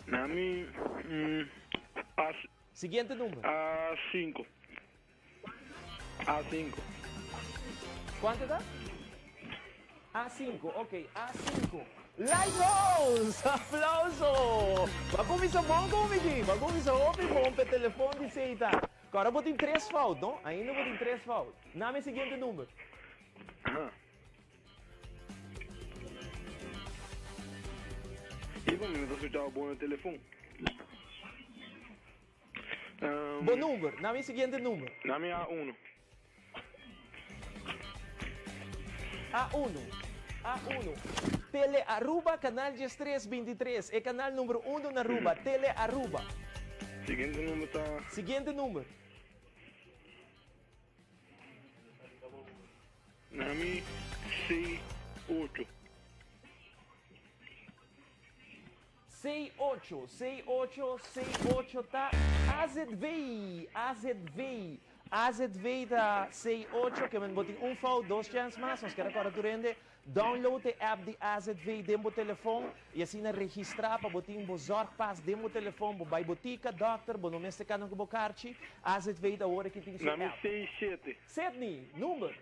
Na mi A. Siguiente number. A5. A5. Cuanto ta? A5, ok, A5. Lighthouse! Aplauso! Bo cuminsa bon como mi di, bo cuminsa hopi bon p'e telefon di Seita. Kora bo tin tres fout, no? Ainda bo tin tres fout. Nami e siguiente number. Aha. Ivo, mi no ta skuchaba bon na telefon. Bo number. Nami e siguiente number. Nami A uno. A uno. A uno. Tele Aruba, canal 13 23. E canal number uno na Aruba. Tele Aruba. Siguiente number ta. Siguiente number. Nami C ocho. C8, C8, C8 ta azv, azv, azv ta C8, ke men bo tin un fout, dos chèns mas, nos kier a kòrda tur hende, download e app di azv den bo telefon i asina registrá pa bo tin bo zorgpas den bo telefon, bo bai botika, dòkter, bo no mester kana ku bo karchi, azv ta awor aki tin su Nami app. C7. Sidney, number,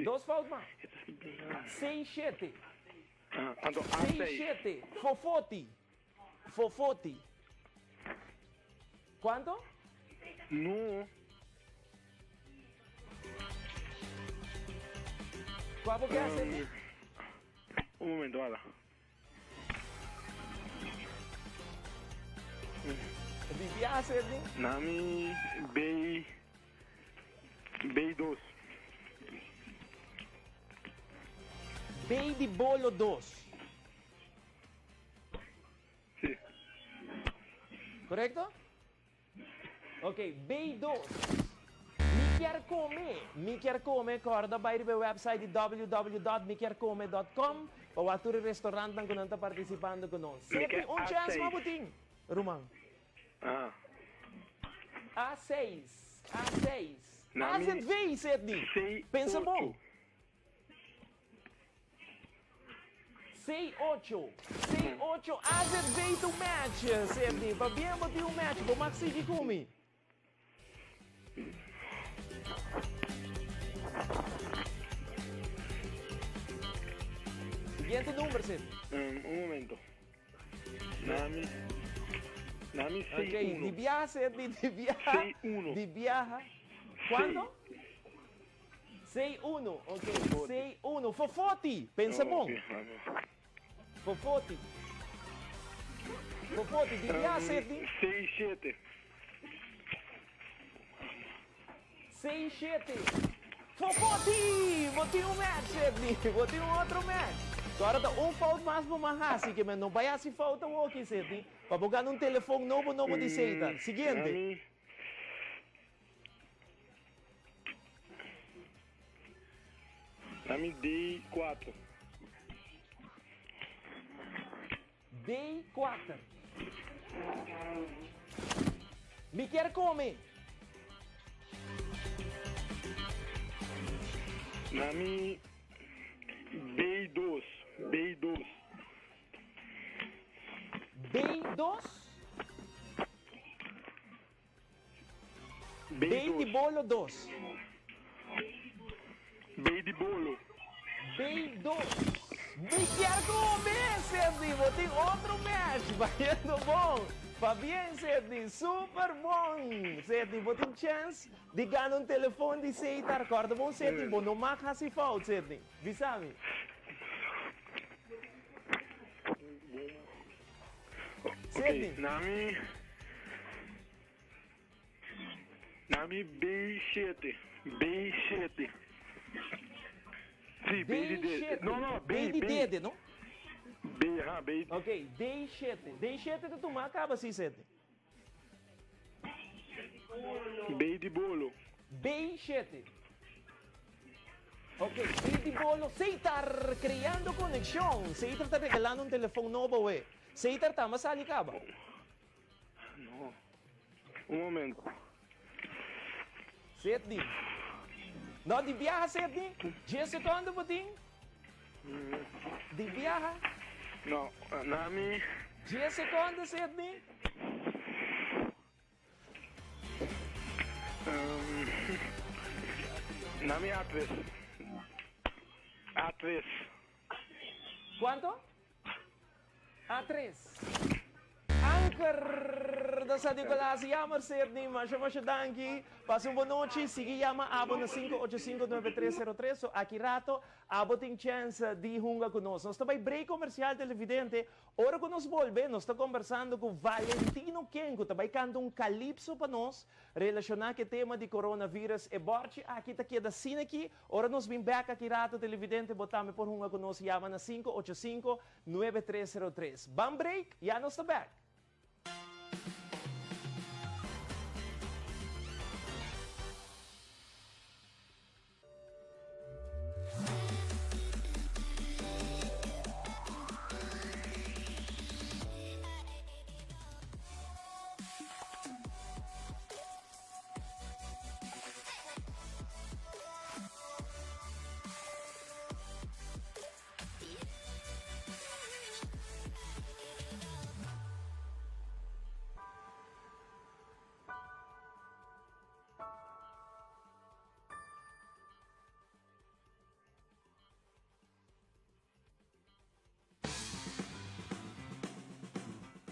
dos fout mas, C7. Anto A Seis seis. shete. Fofoti. Fofoti. Cuanto? No. Cua bo ke hace mi? Un momento, wala. Di biaha Sidney? Nami B B dos. Bay di bolo dos. Si. Correcto? Ok, bay dos. Mi kier come. Mi kier come, corda bay riba e website di www.mikiercome.com pa wak tur e restaurantnan cu nan ta participando cu nos. Mi Sepi, kier un chance A6. mas bo tin, ruman. Ah. A6, A6. Na mi AZV, Sidney. C Pensa bon. ocho. C8, C8, AZV ta un match, Sidney. Pabien bo tin un match, bo mag sigui cu mi. Siguiente number, Sidney. Un momento. Nami, nami C Ok, uno. di biaha, Sidney, di biaha. C uno. Di biaha. Cuanto? C1, ok, C1. Fofoti, pensa bon. Fofoti. Fofoti, di biaha, Sidney. C7. C7. Fofoti! Bo tin un match, Sidney. Bo tin un otro match. Ahora ta un fout mas bo mag hasi, ke men no bai hasi fout awoki, Sidney. Pa bo gana un telefon nobo nobo di Seitar. Siguiente. Nami D4. D4. Mi kier come. Na mi B2, B2. B2? B di bolo dos. B di bolo. B2. Mi kier come, Sidney. Bo tin otro match. Bayendo bon. Pabien, Sidney. Super bon. Sidney, bo tin chance di gana un telefon di Setar. Corda bon, Sidney. Bo no mag haci fout, Sidney. Bisa mi. Sidney. Ok, na mi. Na mi B7. B7. Sí, B di dede. No, no, B, B di B. dede, no? B, ha, B. Ok, D7. D7 ta tuma caba si, Sidney. B di bolo. B7. Ok, B di bolo. Seitar, creando conexion. Seitar ta regalando un telefon nobo, we. Seitar ta mas sali caba. No. Un momento. Sidney. No, di biaha, Sidney. Dies secondo, bo tin? Di biaha. No, na mi. Dies secondo, Sidney. Na mi A3. A3. Cuanto? A3. Anker da San Nicolas, jammer Sidney, masha masha danki. Pasa un bon nochi, sigui yama abo na 585-9303, so aki rato abo tin chance di hunga cu nos. Nos ta bay break comercial televidente, ora cu nos bolbe nos ta conversando cu Valentino Ken cu ta bay canta un calypso pa nos relaciona cu e tema di coronavirus. E borchi aki ta keda asina aki, ora nos bin bek aki rato televidente bo tambe por hunga cu nos, yama na 585 9303. Ban break, ya nos ta bek.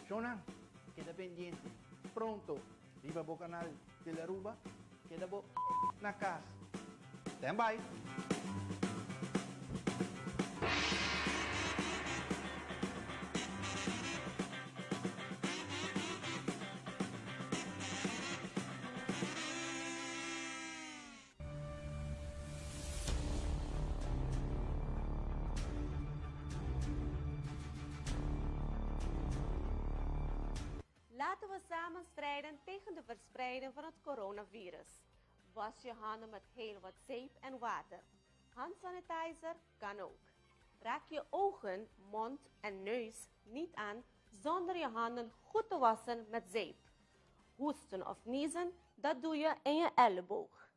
Shownan, keda pendiente. Pronto, riba bo canal Telearuba, keda bo na cas. Stand by! Laten we samen strijden tegen de verspreiding van het coronavirus. Was je handen met heel wat zeep en water. Handsanitizer kan ook. Raak je ogen, mond en neus niet aan zonder je handen goed te wassen met zeep. Hoesten of niezen, dat doe je in je elleboog.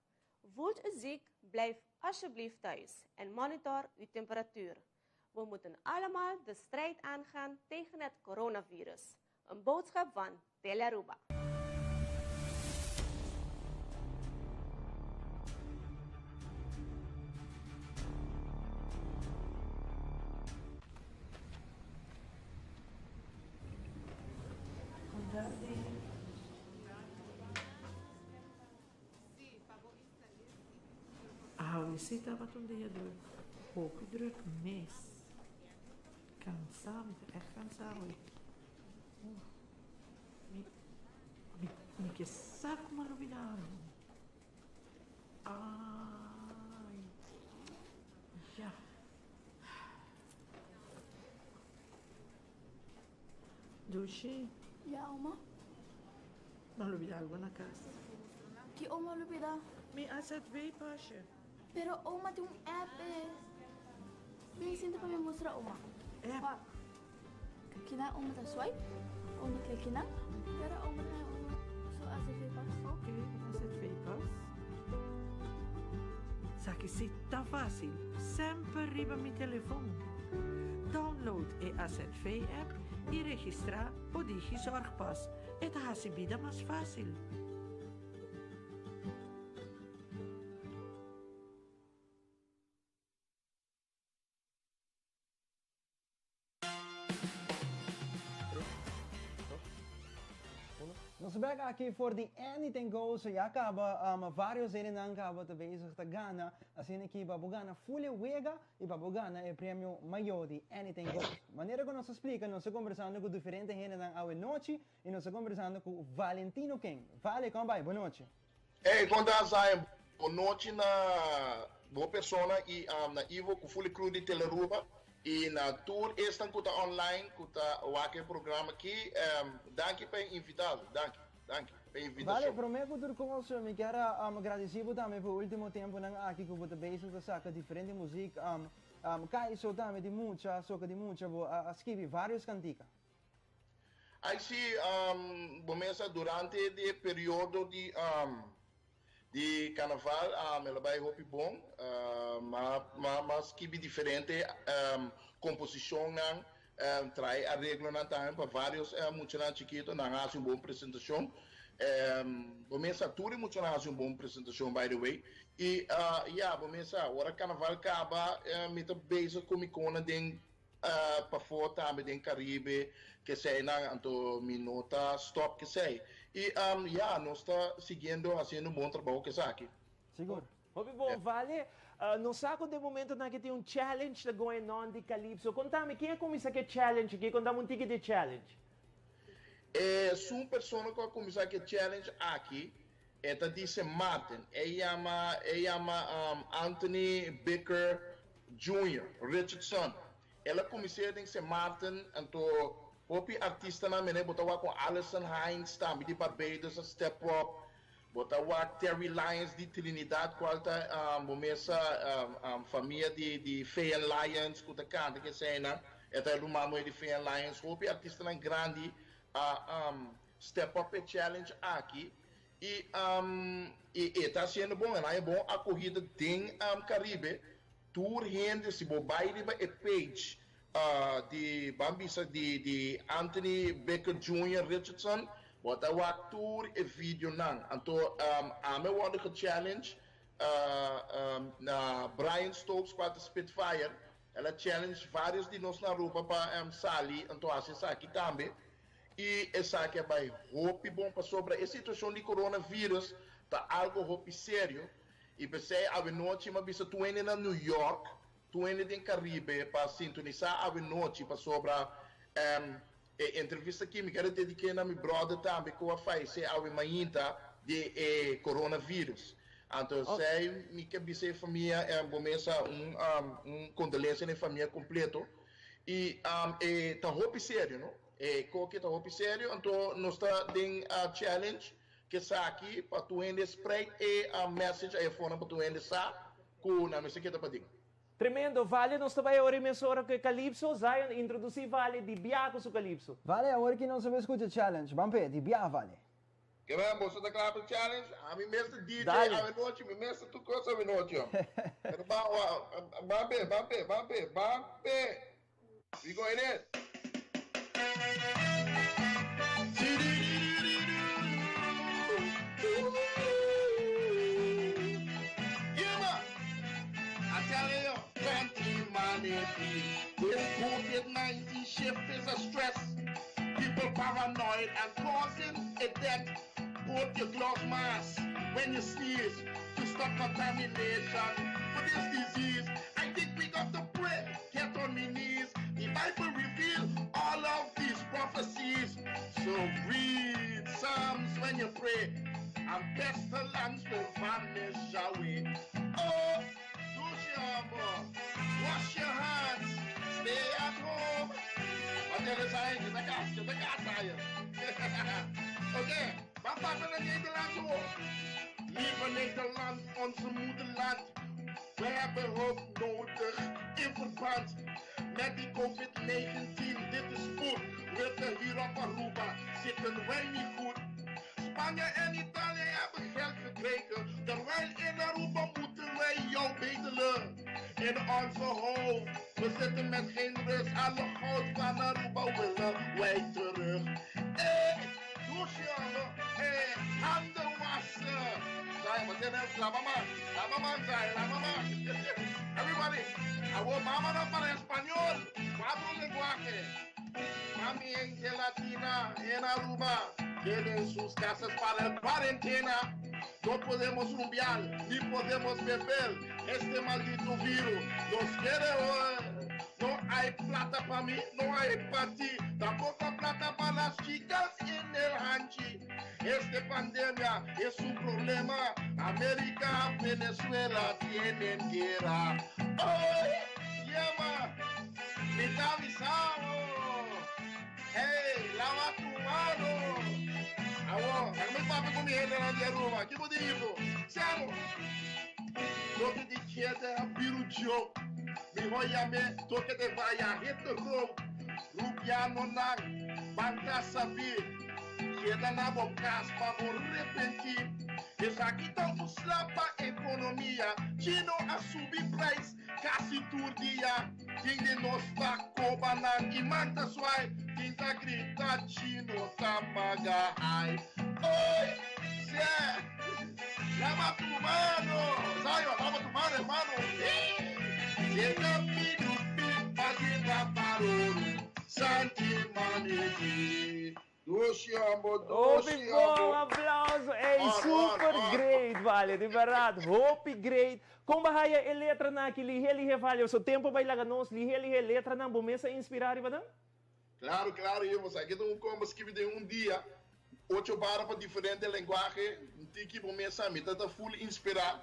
Voelt u ziek, blijf alsjeblieft thuis en monitor uw temperatuur. We moeten allemaal de strijd aangaan tegen het coronavirus. Een boodschap van Telearuba. Awe si tabata un dia druk. Hopi druk mes. Cansá, mi ta echt cansá awe. Mi, mi, mi ke sa ku mi a lubidá algu. Ai, ya. Dushi. Ya, oma. Mi a lubidá algu na kas. Ki oma a lubidá? Mi AZV pasje. Pero oma tin un app e. Bin sinta pa mi mustra oma. App? Wak. Kina oma ta swipe, oma klik kina, pero oma ta oma su AZV pas. Ok, AZV pas. Sa ki si ta fácil, semper riba mi telefon. Download e AZV app i registrá bo DigiZorgpas. E ta hasi bida mas fácil. Nos bek aki for di Anything Goes, ya caba varios hendenan caba ta bezig ta gana, asina ki pa bo gana full e wega y pa bo gana e premio mayor di Anything Goes. Manera cu nos a splica, nos ta conversando cu diferente hendenan awe nochi y nos ta conversando cu Valentino King. Vale, con bay? Bo nochi. Hey, con ta Zion? Bo nochi na bo persona y na Ivo cu fully crew di Telearuba y na tur esnan cu ta online cu ta wak e programa aki. Danki pa e invitado. Danki, danki pa e invitacion. Vale, prome cu tur cos mi kier a gradici bo tambe pa e ultimo temponan aki cu bo ta bezig ta saca diferente muziek. Kaiso tambe di mucha, soca di mucha, bo a skibi varios cantica. Ay si, bo mesa durante di e periodo di di carnaval el a bay hopi bon. Ma ma skibi diferente composicionnan, trae areglonan tambe pa varios muchanan chikito. Nan a haci un bon presentacion. Bo mesa tur e muchanan a haci un bon presentacion by the way. Y ya bo mesa ora carnaval caba mi ta bezig cu mi cona den Pafó tambe den Caribe keseinan anto mi no ta stop kesei y ya nos ta siguiendo haciendo un bon trabou kesaki. Sigur. Hopi bon Vale. Nos sa cu den momentonan aki tin un challenge ta going on di Calypso. Contami ken a cuminsa cu e challenge aki? Contami un tiki di e challenge. Esun persona cu a cuminsa cu e challenge aki e ta di Sint Maarten. E yama e yama Anthony Bicker Junior Richardson. El a kumins'é den Sint Maarten, anto hopi artistanan mene bo ta wak kon Alison Hinds tambe di Barbados a step up, bo ta wak Terry Lyons di Trinidad kual ta bo mesa famia di di Fayan Lyons ku ta kanta ku eseinan, e ta e ruman muhé di Fayan Lyons. Hopi artistanan grandi a step up e challenge aki I i e ta hasiendo bon, el haña bon akohida den Karibe. Tur hende si bo bai riba e page di ban bisa di di Anthony Baker Junior Richardson, bo ta wak tur e videonan. Anto ami a wòrdu gechallenge na Brian Stokes kual ta Spitfire, el a challenge varios di nos na Aruba pa sali anto hasi esaki tambe. I esaki a bai hopi bon pasobra e situashon di coronavirus ta algo hopi serio i p'esei awenochi m'a bisa tur hende na New York, tur hende den Caribe pa sintonisá awenochi pasobra e entrevista aki mi kere dediké na mi brother tambe ku a fayesé awe mainta di e coronavirus. Anto esei mi ke bisa e famia bo mesa un un kondolensia na e famia kompleto i e ta hopi serio no. E koki ta hopi serio, anto nos ta den challenge kesaki pa tur hende spreid e message ayafonan pa tur hende sa ku nan mester keda paden. Tremendo, Vale nos ta bai awor e mesora ku e Calypso, Zion introduci Vale di bia ku su Calypso. Vale awor ki nos a bai skucha challenge, ban p'e, di bia Vale. Kebra boso ta kla pa challenge? Ami mes ta DJ awenochi, mi mes ta tur kos awenochi. Pero ban ban p'e, ban p'e, ban p'e, ban p'e. We going in. Yeah, man. I tell you, countrymanity. This COVID-19 shift is a stress. People paranoid and causing a death. Put your glove mask when you sneeze to stop contamination for this disease. I think we got to pray, get on my knees. The Bible reveal all of these prophecies. So read Psalms when you pray, and pestilence will vanish away. Oh, do wash your hands, stay at home. Oké, waar passen naar Nederland hoor? Lieve Nederland, onze moederland. We hebben hulp nodig in verband met die COVID-19. Dit is spoed. Rutte hier op Aruba zitten wij niet goed. Spanje en Italië hebben geld gekregen. Terwijl in Aruba moeten wij jou bedelen. In onze hoofd, we zitten met geen rust. Alle goud van Aruba willen wij terug. Eh, douche, eh, handen wassen. Zij, wat zijn het? La mama, la mama, zij, la mama. Everybody, I want mama no para español. Cuatro lenguajes. Mami en gelatina en Aruba. Tienen sus casas para la cuarentena. No podemos rumbear, ni podemos beber. Este maldito virus nos quiere hoy. No hay plata para mí, no hay para ti. Tampoco plata para las chicas en el hanchi. Esta pandemia es un problema. América, Venezuela tienen guerra. ¡Ay! Llama! ¡Me está avisado! ¡Hey! ¡Lava tu mano! Awo, mi papi con mi gente na di Aruba. Ki bo digo? Sério? Toque de queda, biru joke. Mi hoyame, toque de vaya, hit the road. Rubiano nang, banta sabi. Queda na bo cas pa bo repentir. Esaki ta un sla pa economia. Chino a subi prijs, casi tur dia. Tin di nos ta coba nan y man ta zwaai. Tin ta grita Chino ta paga ai. Oi, Zé, lava tu mano. Zayo, lava tu mano, hermano. Zeta pidu pi, pagita paruru. Santi maniti. Dushi ambo, Hopi dushi bom, ambo. aplauso. Ey, Or, super or, or. great, vale, di berdad. Hopi great. Con bo haya e letranan aki lihe lihe, vale? So tempo bay laga nos lihe lihe letranan bo mes a inspira riba nan? Claro, claro, Ivo. Sa aki ta un combo skibi den un dia. Ocho bara pa diferente lenguahe. Un tiki bo mes sa mi ta ta full inspira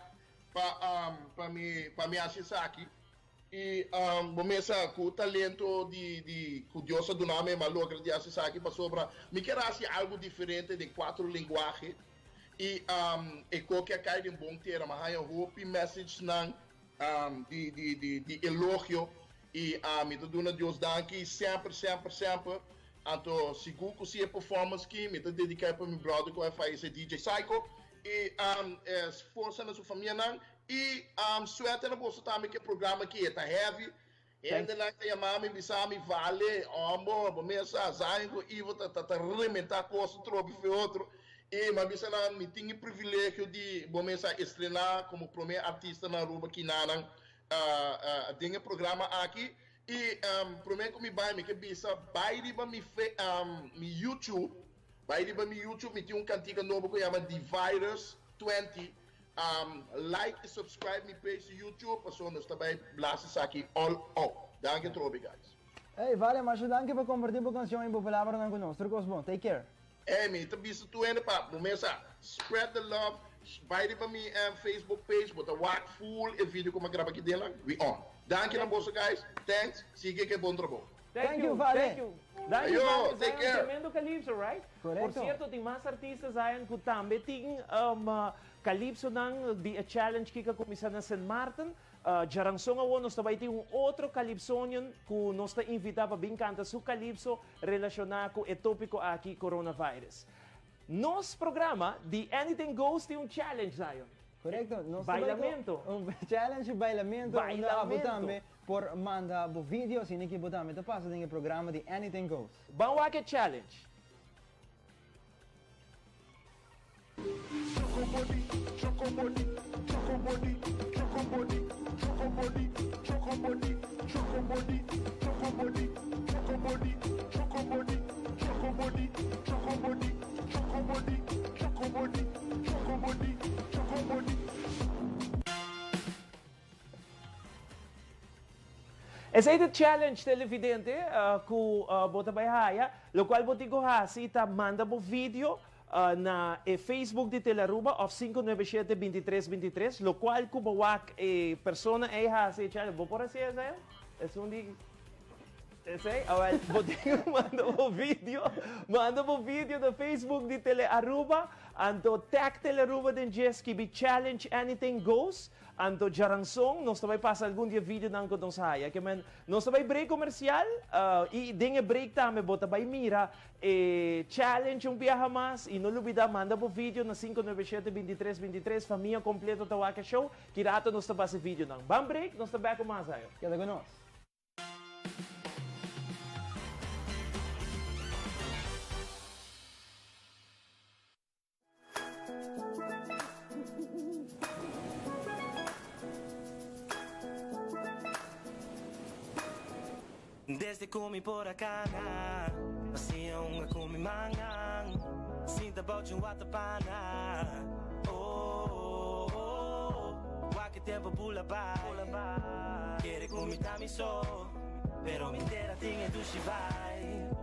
pa um, pa mi pa mi haci esaki. I bo mesa ku talento di di ku Dios a duna mi, m'a logra di hasi esaki pasobra mi kier hasi algu diferente den kuatro lenguahe i e koki a kai den bon tera. M'a haña hopi messagenan di di di di elogio i mi ta duna Dios danki semper semper semper. Anto sigur ku si e performance ki mi ta dediká e pa mi brother ku a fayesé DJ Psycho i forsa na su famianan. I suerte na boso tambe ku e programa aki e ta heavy. Hendenan ta yama mi bisa mi vale hombo bo mes sa Zion ku Ivo ta ta ta rementa kos un tropi fe otro. I mi a bisa nan mi tin e privilegio di bo mes a estrena komo prome artista na Aruba kinanan den e programa aki. I prome ku mi bai mi ke bisa bai riba mi fe mi YouTube bai riba mi YouTube mi tin un kantika nobo ku yama The Virus 20. Like y subscribe mi page di YouTube paso nos ta bay blast esaki all out. Danki atrobe guys. Ey vale masha danki pa comparti bo cancion y bo palabranan cu nos. Tur cos bon. Take care. Ey mi ta bisa tur hende pa bo mesa spread the love bay riba mi Facebook page bo ta wak full e video cu mi a graba aki den lan we on. Danki na boso guys thanks sigui ke bon trabou. Thank Thank you you, Vale. thank you. Danki Ayo, Vale, take Zion care. tremendo calypso, right? Por Correcto. cierto, tin mas artista Zion cu tambe tin um, calypsonan di e challenge ki a cuminsa na Sint Maarten. Djaranson awor nos ta bay tin un otro calypsonian cu nos ta invita pa bin canta su calypso relaciona cu e topico aki, coronavirus. Nos programa di Anything Goes tin un challenge, Zion. Correcto. Nos ta bay cu Bailamento. un challenge bailamento. Unda abo Bailamento. tambe por manda bo video asina ki bo tambe ta pasa den e programa di Anything Goes. Ban wak e challenge. Choco body, choco body, choco body, choco body, choco body, choco body, choco body, choco body, choco body, choco body, choco body, choco body, choco body, choco body, choco body, choco body. Esei ta challenge televidente cu bo ta bay haya. Locual bo tin cu haci ta manda bo video na e Facebook di Telearuba of sinku nuebe shete bintitres bintitres. Locual cu bo wak e persona ey haci e challenge. Bo por haci esei? Esun di. Esey? Awel, bo tin ku manda bo video, manda bo video na Facebook di Tele Aruba, anto tag Tele Aruba den dje, skibi challenge anything goes, anto djaranson nos ta bai pasa algun di e videonan ku nos haya. Ke men, nos ta bai break komersial, i den e break tambe bo ta bai mira e challenge un biaha mas, i no lubida manda bo video na 597 23 23, famia kompleto ta wak e show, ki rato nos ta pasa e videonan. Ban break, nos ta bek ku mas ayo. Keda ku nos. Desde ku mi por a kana, Hacia un ku mi mangan, Sinta bouw watapana. Oh, oh, oh, Wak e tempo bula bai. Kere ku mi ta mi so, Pero mi tera tin e dushi vibe.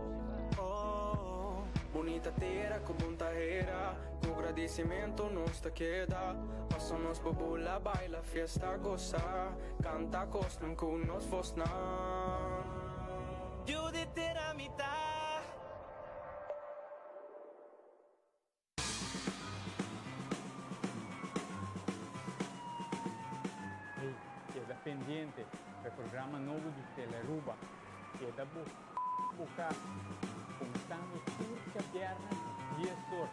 Oh. Bunita tera ku bon tahera, Ku gradisimentu nos ta keda. Paso nos por bula, baila, fiesta, gosa, Kanta kosnan ku nos vosnan. Yu di tera mi ta. Hey, keda pendiente pa e programa nobo di Telearuba. Keda bo bo cas, cuminsando tur djabièrnè dies or.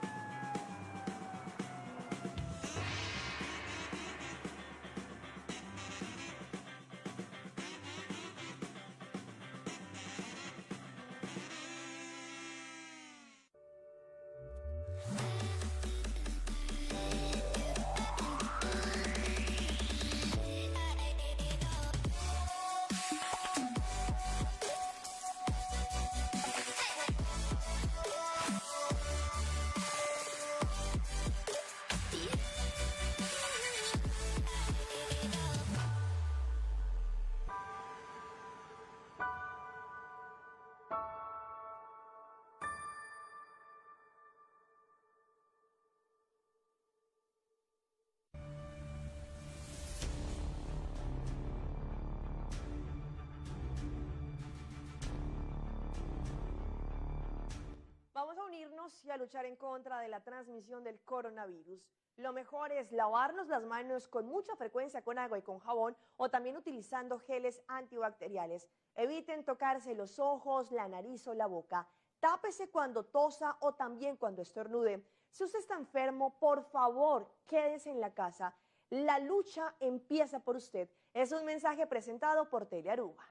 Vamos a unirnos y a luchar en contra de la transmisión del coronavirus. Lo mejor es lavarnos las manos con mucha frecuencia con agua y con jabón o también utilizando geles antibacteriales. Eviten tocarse los ojos, la nariz o la boca. Tápese cuando tosa o también cuando estornude. Si usted está enfermo, por favor, quédese en la casa. La lucha empieza por usted. Es un mensaje presentado por Telearuba.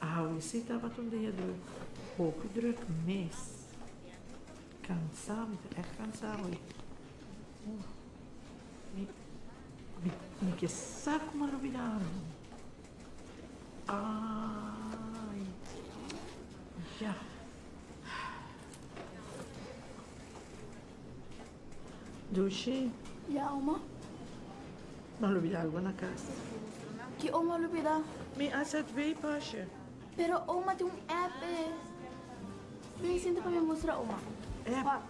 Awe si tabata un dia druk, hopi druk mes. Cansá, mi ta echt cansá awe. Mi, mi, mi ke sa como a lubida algo. Ay, ya. Dushi. Ya, oma. Mi a lubida algo na cas. Ki oma a lubida? Mi AZV pasje. Pero oma tin un app e. Bin sinta pa mi mustra oma. App? Wak.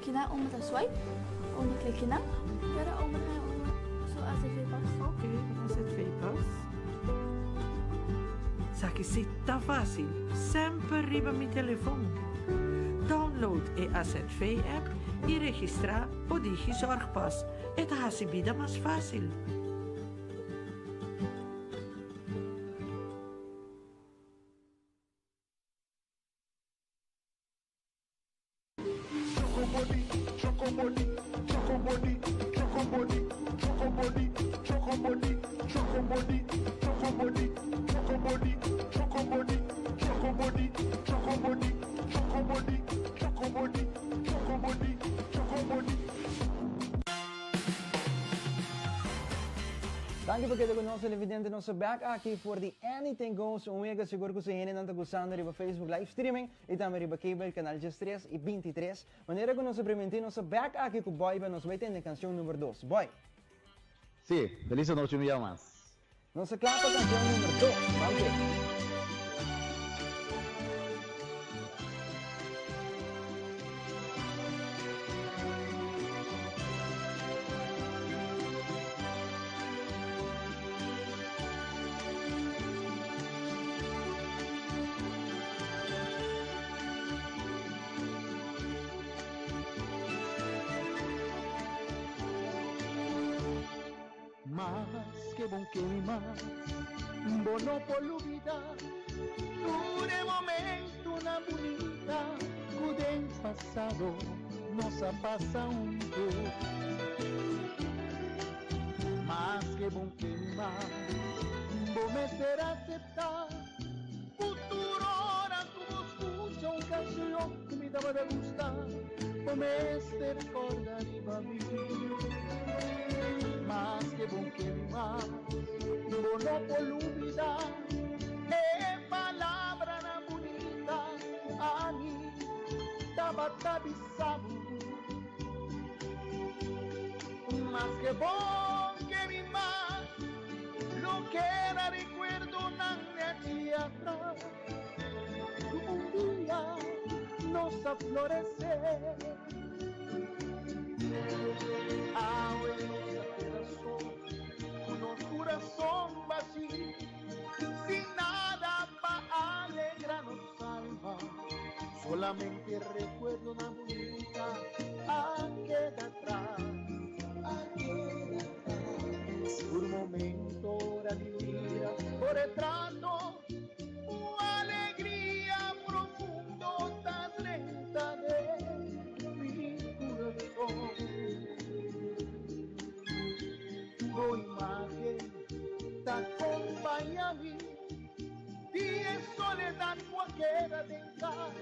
Kina oma ta swipe, oma klik kina, pero oma ta haña su AZV pas. Ok, AZV pas. Sa ki si ta fácil, semper riba mi telefon. Download e AZV app y registra bo DigiZorgpas. E ta haci bida mas fácil. Danki pa keda ku nos televidente. Nos ta bek aki for di Anything Goes, un wega sigur ku su hendenan ta gustando riba Facebook live streaming i tambe riba cable canal 13 i 23. Manera ku nos a primintí, nos ta bek aki ku Boy pa nos bai tende kanshon number dos. Boy! Si, felis anochi un bia mas. Nos ta kla pa kansion number dos. Ban ke. Mas ke bon ke mi mas, bo no por lubida tur e momentonan bunita ku den pasado nos a pasa hunto. Mas ke bon ke mi mas, bo mester aseptá ku tur ora ku bo skucha un kanshon ku mi tabata gusta, bo mester kòrda riba mi. Mas ke bon ke mi mas, bo no por lubidá e palabranan bunita ku ami tabata bisa bo. Mas ke bon ke mi mas, lo keda rekuerdonan di aki atras, ku un dia nos a floresé. Awe nos a keda so, ku nos kurason bashí, sin nada pa alegrá nos alma, solamente rekuerdonan bunita a keda atras, a keda atras. Tur momento ora di mira bo retrato, un alegria profundo ta drenta den mi kurason. Bo imagen ta kompaña mi di e soledat ku a keda den kas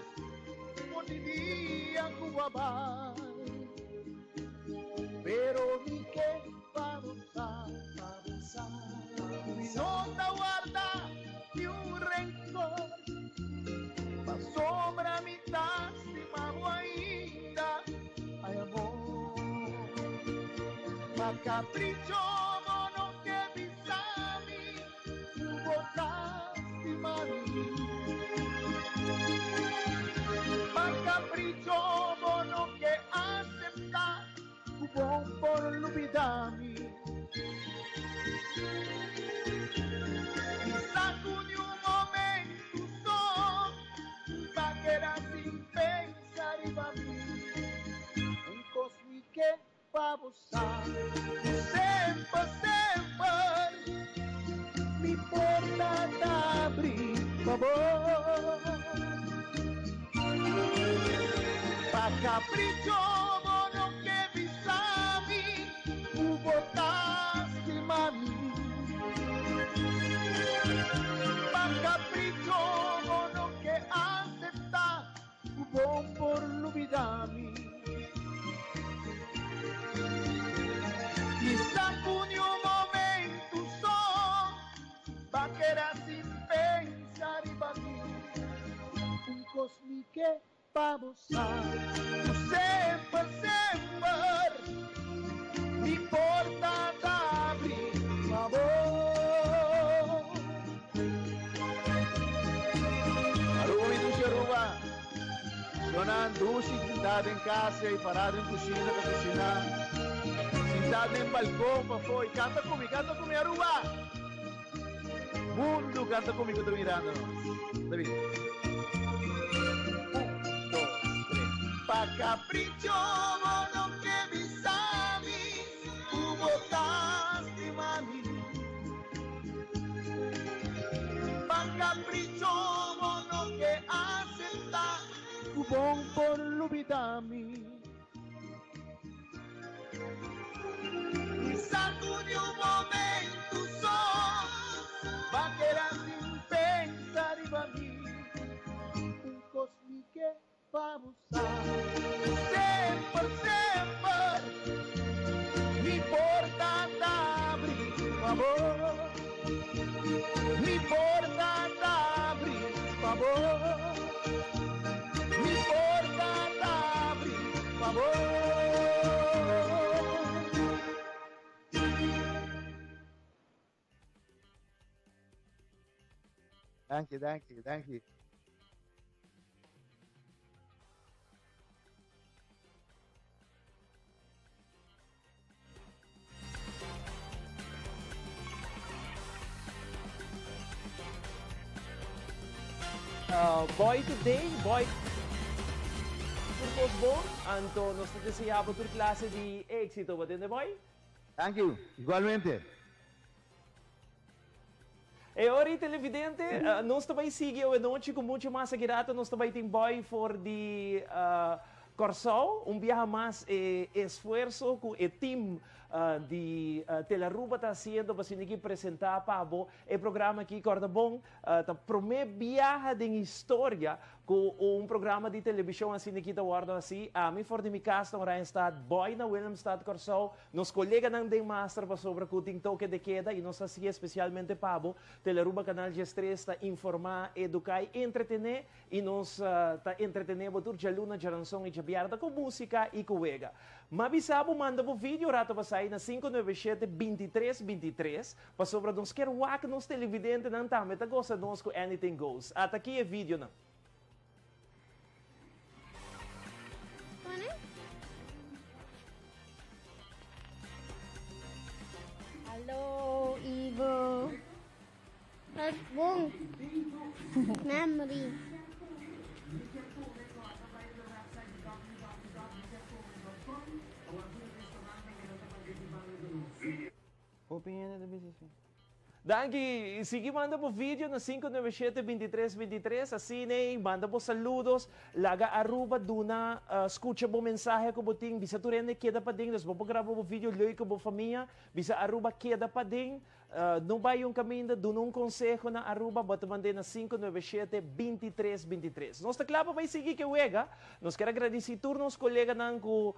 for di dia ku a bai. Pero mi ke pa bo sa, pa bo sa, ku mi no ta warda niun renkor, pasobra mi ta stima bo ainda, ay amor. Pa kapricho bo no ke bisa mi ku bo ta stima mi. Pa kapricho bo no ke aseptá ku bo por lubidá mi. Bisa ku niun momentu so ta keda sin pensa riba mi. Un kos mi ke pa bo sa, ku semper, semper mi porta ta abrí pa bo. Pa kapricho bo no ke bisa mi ku bo ta stima mi. Pa kapricho bo no ke aseptá ku bo por lubidá mi. Kisa ku niun momentu so ba keda sin pensa riba mi. Un kos mi ke pa bo sa, ku semper, semper mi porta ta abri pa bo. Aruba mi dushi Aruba. Shonnan dushi sintá den kas ei pará den kushina ta kushiná. Sintá den balkon pafó i kanta ku mi, kanta ku mi Aruba! Mundu kanta ku mi ku ta mirando nos. Ta bin. Un, dos, tres. Pa kapricho bo no ke bisa mi ku bo ta stima mi. Pa kapricho bo no ke aseptá ku bon por lubidá mi. Mi sa ku ni un momentu so ba keda sin pensa riba mi. Un kos mi ke pa bo sa, semper, semper mi porta ta abri pa bo. Mi porta ta abri pa bo. Mi porta ta abri pa bo. Danki, danki, danki. Uh, boy today, boy tur kos bon, anto nos ta desea bo tur clase di éxito, bo tende boy? Thank you, igualmente. E ora y televidente, uh, nos ta bay sigui awe nochi cu mucho mas aki rato nos ta bay tin boy for di uh, Kòrsou. Un biaha mas e esfuerso cu e team uh, di uh, Telaruba ta haciendo pa asina aki presenta pa bo e programa aki. Corda bon, uh, ta prome biaha den historia Ku un programa di telebishon asina ki ta wòrdu hasi, ami for di mi kas na Oranjestad, Boy na Willemstad, Kòrsou, nos koleganan den master pasobra ku tin toke de keda i nos hasié spesialmente pa bo. Telearuba Kanal 13 ta informá, eduká i entretené i nos ta entretené bo tur djaluna, djaranson i djabièrnè ku músika i ku wega. M'a bisa bo manda bo video rato pasai na 597 23 23. Pasobra nos kier wak nos televidentenan tambe ta gosa nos ku Anything Goes. Ata aki e videonan. Hallo Ivo. Wat bon. Memory. Hopi hende ta bisa así. Danki, sigui manda bo video na 597 23 23, asina ei manda bo saludos, laga Aruba duna scucha bo mensahe cu bo tin, bisa tur hende keda paden, dus bo por graba bo video leuk cu bo famia, bisa Aruba keda paden, No bai un caminda, duna un conseho na Aruba, bo ta mand'é na 597 23 23. Nos ta cla pa bai sigui ke wega. Nos kier a gradici tur nos coleganan cu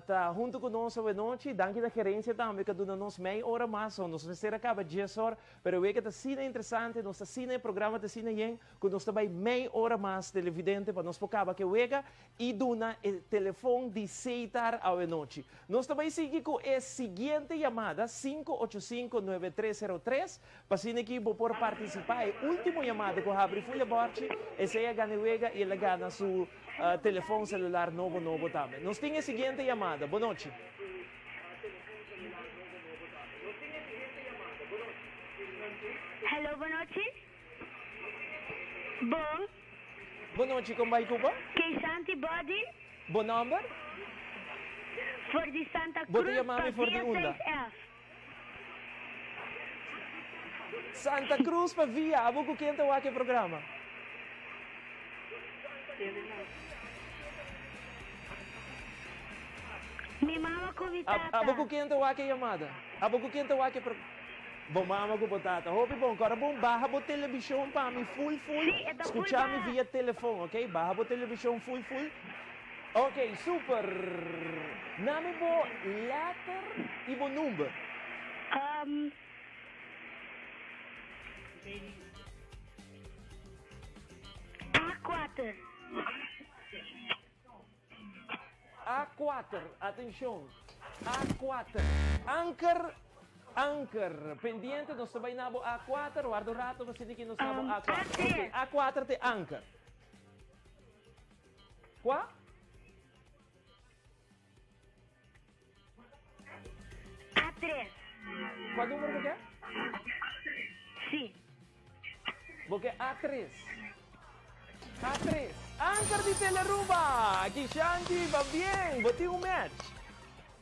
ta hunto cu nos awenochi. Danki na gerencia tambe cu a duna nos mei ora mas. So nos mester a caba dies or, pero e wega ta asina interesante, nos ta asina, e programa ta asina yen, cu nos ta bai mei ora mas, televidente, pa nos por caba ke wega i duna e telefon di Seitar awenochi. Nos ta bai sigui ku e siguiente yamada, 5859303, pa asina ki bo por partisipá. E último yamada ku habri full e bòrchi, esei a gana e wega i el a gana su telefon selular nobo nobo tambe. Nos tin e siguiente yamada. Bonochi. Hello, bonochi. Bon. Bo nochi kon bai Cuba? Keisanti Bodin. Bo nomber? For di Santa Bo ta Cruz yama pa mi for di via unda? 6F. Santa Cruz pa via. Abo ku ken ta wak e programa? Mi mama ku mi tata. Abo ku ken ta wak e yamada? Abo ku ken ta wak e pro. Bo mama ku bo tata. Hopi bon. Kora bon baha bo telebishon pa mi full full. Sí, e ta full Skucha mi baha. via telefon, ok? Baha bo telebishon full full. Ok, super. Nami bo letter i bo number. Um. A kuater. A kuater, atenshon, A kuater, anker, anker, pendiente, nos ta bai na bo A kuater, warda un rato pa sinti ki nos na bo A kuater. Ok, A kuater te anker. Kua? A tres. Kua numero bo ke? Si. Bo ke A tres. A tres. Anker di Telearuba! Kishanti, ba bien! Bo tin un match.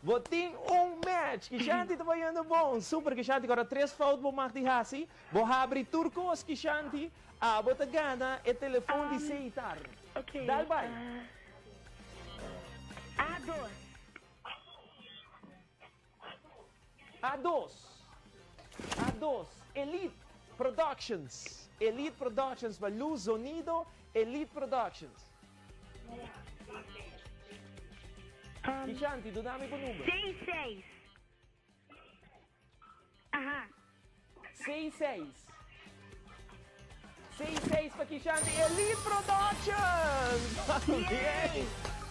Bo tin un match. Kishanti ta bayendo bon. Super Kishanti. Kora tres fout bo mag di hasi. Bo habri tur kos Kishanti. Abo ta gana e telefon di Seitar. Ok. Dal bai. A dos. A dos. A dos. Elite Productions. Elite Productions pa Luz Zonido Elite Productions. Kishanti, duna mi bo number. Seis seis. Aha. Seis seis. Seis seis pa Kishanti Elite Productions! Bien!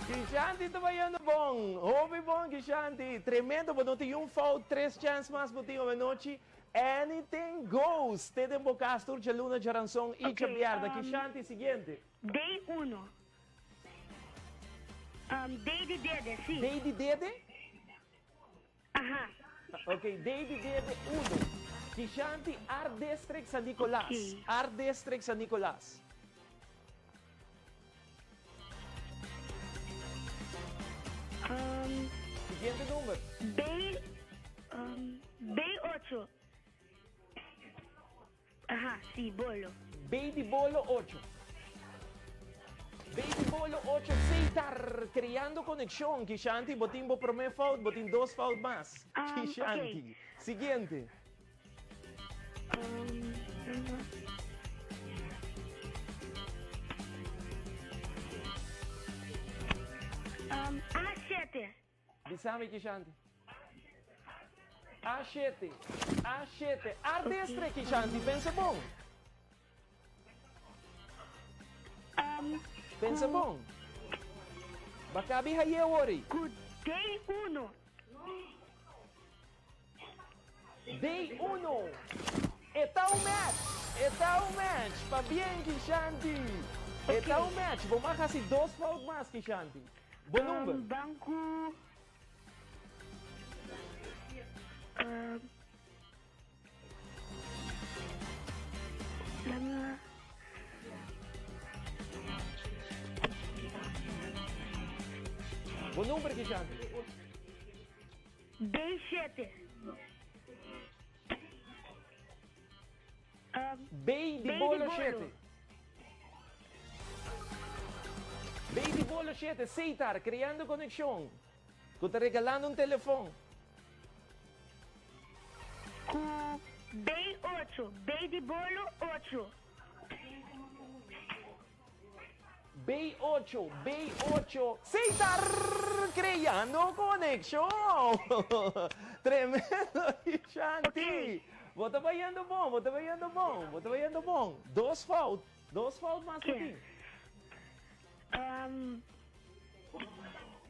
Kishanti ta bayendo bon. Hopi bon Kishanti. Tremendo. Bo no tin un fout. Tres chance mas bo tin awe nochi. Anything goes! Te den bo cas tur djaluna, djaranson y Ok, djabièrnè. um, Kishanti, siguiente. D1. Um, D di dede, si. D di dede? Aha. Ok, D di dede, uno. Kishanti, Art District San Nicolas. Ok. Art District San Nicolas. Um, Siguiente number. B, um, B8. Aha, si, bolo. B di bolo 8. B di bolo 8, Seitar, creando conexion. Kishanti, bo tin bo prome fout, bo tin dos fout mas. Um, Kishanti. Siguiente. Um, um, A7. Bisami, Kishanti. A7. A7. Ardestre, Kishanti. Pensa bon. Um, Pensa bon. Bakabi haye wori. Ku D1. D1. E ta un match. E ta un match. Pabien, Kishanti. E ta un match. Bo mag hasi dos fout mas, Kishanti. Bo number. Um, ban ku um, lama Bo number, Kishanti. B7. Um, B di bolo 7. B di bolo 7. Seitar, creando conexion. Ku ta regalando un telefon. Ku B8. B di bolo 8. B8, B8, Seitar creando conexion. Tremendo, Shanti. Bo ta bayendo bon, bo ta bayendo bon, bo ta bayendo bon. Dos fout, dos fout mas bo tin. Um,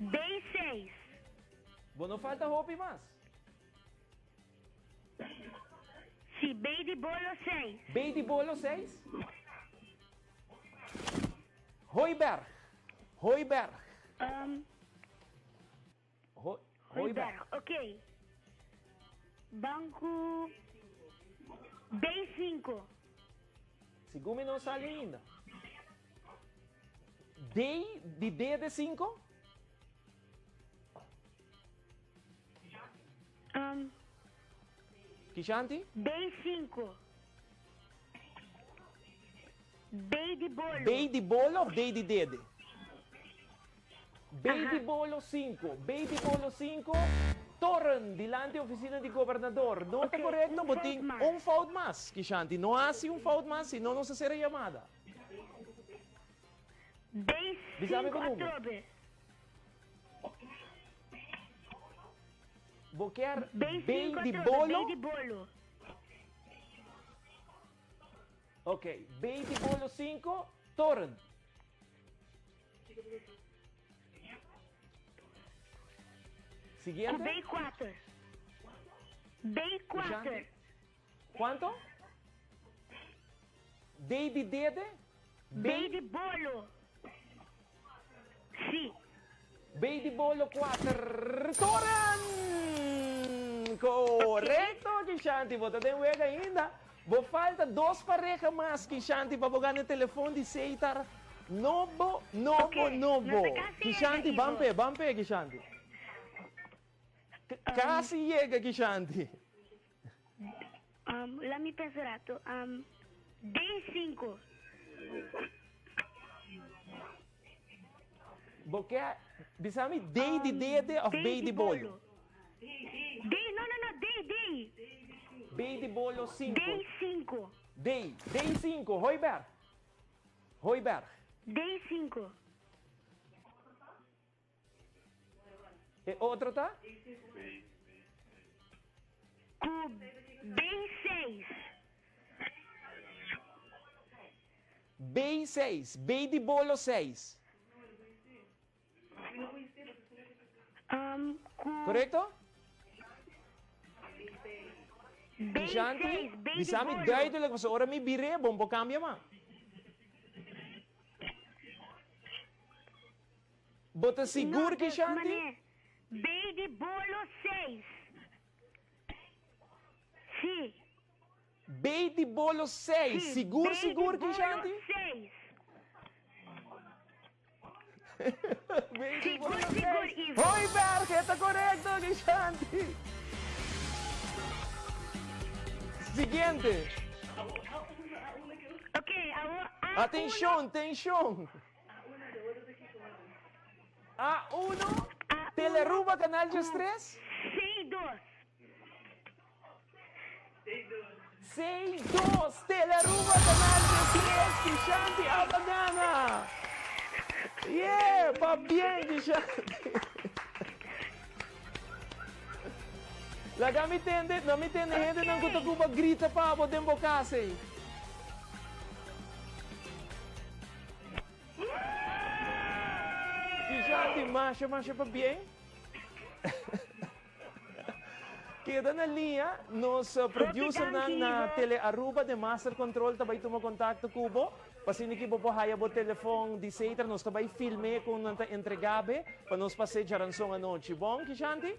B6. Bo no falta hopi mas. Si, B di bolo 6. B di bolo 6? Hooiberg. Hooiberg. Um, Ho Hooiberg, ok. Ban ku B5. Segun mi no sali ainda. D di D de 5? Um, Kishanti? B5. B di bolo. B di bolo of D di dede? B di bolo 5. B di bolo 5. Toren, dilanti oficina di gobernador. No ta correcto, un bo fout tin mas. un fout mas, Kishanti. No hasi un fout mas, si no nos a cera llamada. Bisami B5 bo number. atrobe. Bo kier B B5 di atrobe, bolo? B di bolo. Ok, B di bolo 5, toren. Siguiente. B4. B4. Cuanto? D di dede? B di bolo. Si. B di bolo 4. Toren! Correcto, Kishanti. Bo ta den wega ainda. Bo falta dos pareha mas, Kishanti, pa bo gana e telefon di Seitar nobo, nobo, nobo. nos ta casi Kishanti, yega, ban Ivo. p'e, ban p'e, Kishanti. Casi yega, Kishanti. Um, laat mi pensa rato. Um, D5. Bo ke bisa mi D di dede of B di bolo? D, no, no, no, D, D. B di bolo 5. D5. D, D5, Hooiberg. Hooiberg. D5. E otro ta? Ku B6. B6, B di bolo 6. Um, ku Correcto? Kishanti, B6, B di bisa mi bolo. duidelijk, pasobra ora mi bir'é, bo no por kambia mas. Bo ta sigur, No, dus, Kishanti? meneer, B di bolo 6. Sí. B di bolo 6. Sí, Sigur, B di sigur, bolo Kishanti? 6. B di bolo Sigur, 6. Ivo. Hooiberg, e ta korekto, Kishanti. Siguiente. Ok, awo A Atenshon, tenshon. A1, Telearuba Canal 13. C2. C2, Telearuba Canal 13, Kishanti a banana. Yeah, pabien Kishanti. Laga mi tende, no mi tende hendenan ku ta kuba grita pa bo den bo kas ei. Kishanti, masha masha pabien. Keda na liña, nos producernan na Tele Aruba den Master Control ta bai tuma contacto cu bo, pa asina ki bo por haya bo telefon di Cetra, nos ta bai film'e con nan ta entregabe pa nos pas'e djaranson anochi. Bon, Kishanti?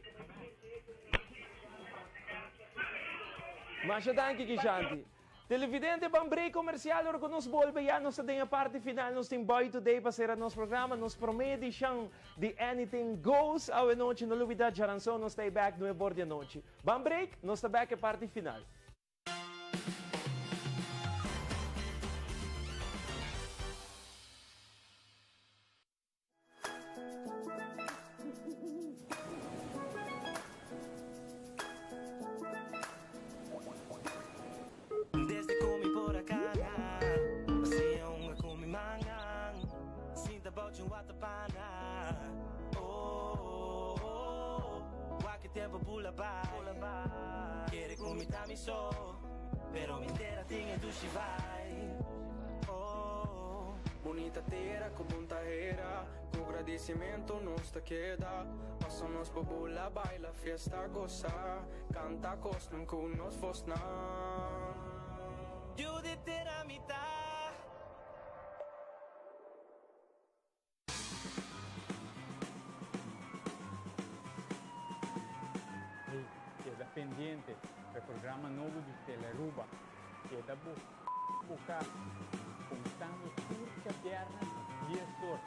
Masha danki, Kishanti. Televidente ban break comercial ora cu nos bolbe ya nos ta den e parti final nos tin Boy Today pa cera nos programa nos prome edicion di Anything Goes awe nochi no lubida djaranson nos ta e back nuebor di anochi ban break nos ta back e parti final. Desde ku mi por a kana, Pasia un a ku mi mangan, Sinta bou dje un watapana. Oh, oh, wak e tempo bula bai, Kere ku mi ta mi so, Pero mi tera tin e dushi vibe. Oh. Bunita tera ku bon ta hera, Ku gradisimentu nos ta keda. Paso nos por bula, baila, fiesta, gosa, Kanta kosnan ku nos vosnan. Yu di tera mi ta. Hey, keda pendiente pa e programa nobo di Telearuba. Keda bo boca contando tur djabièrnè dies or.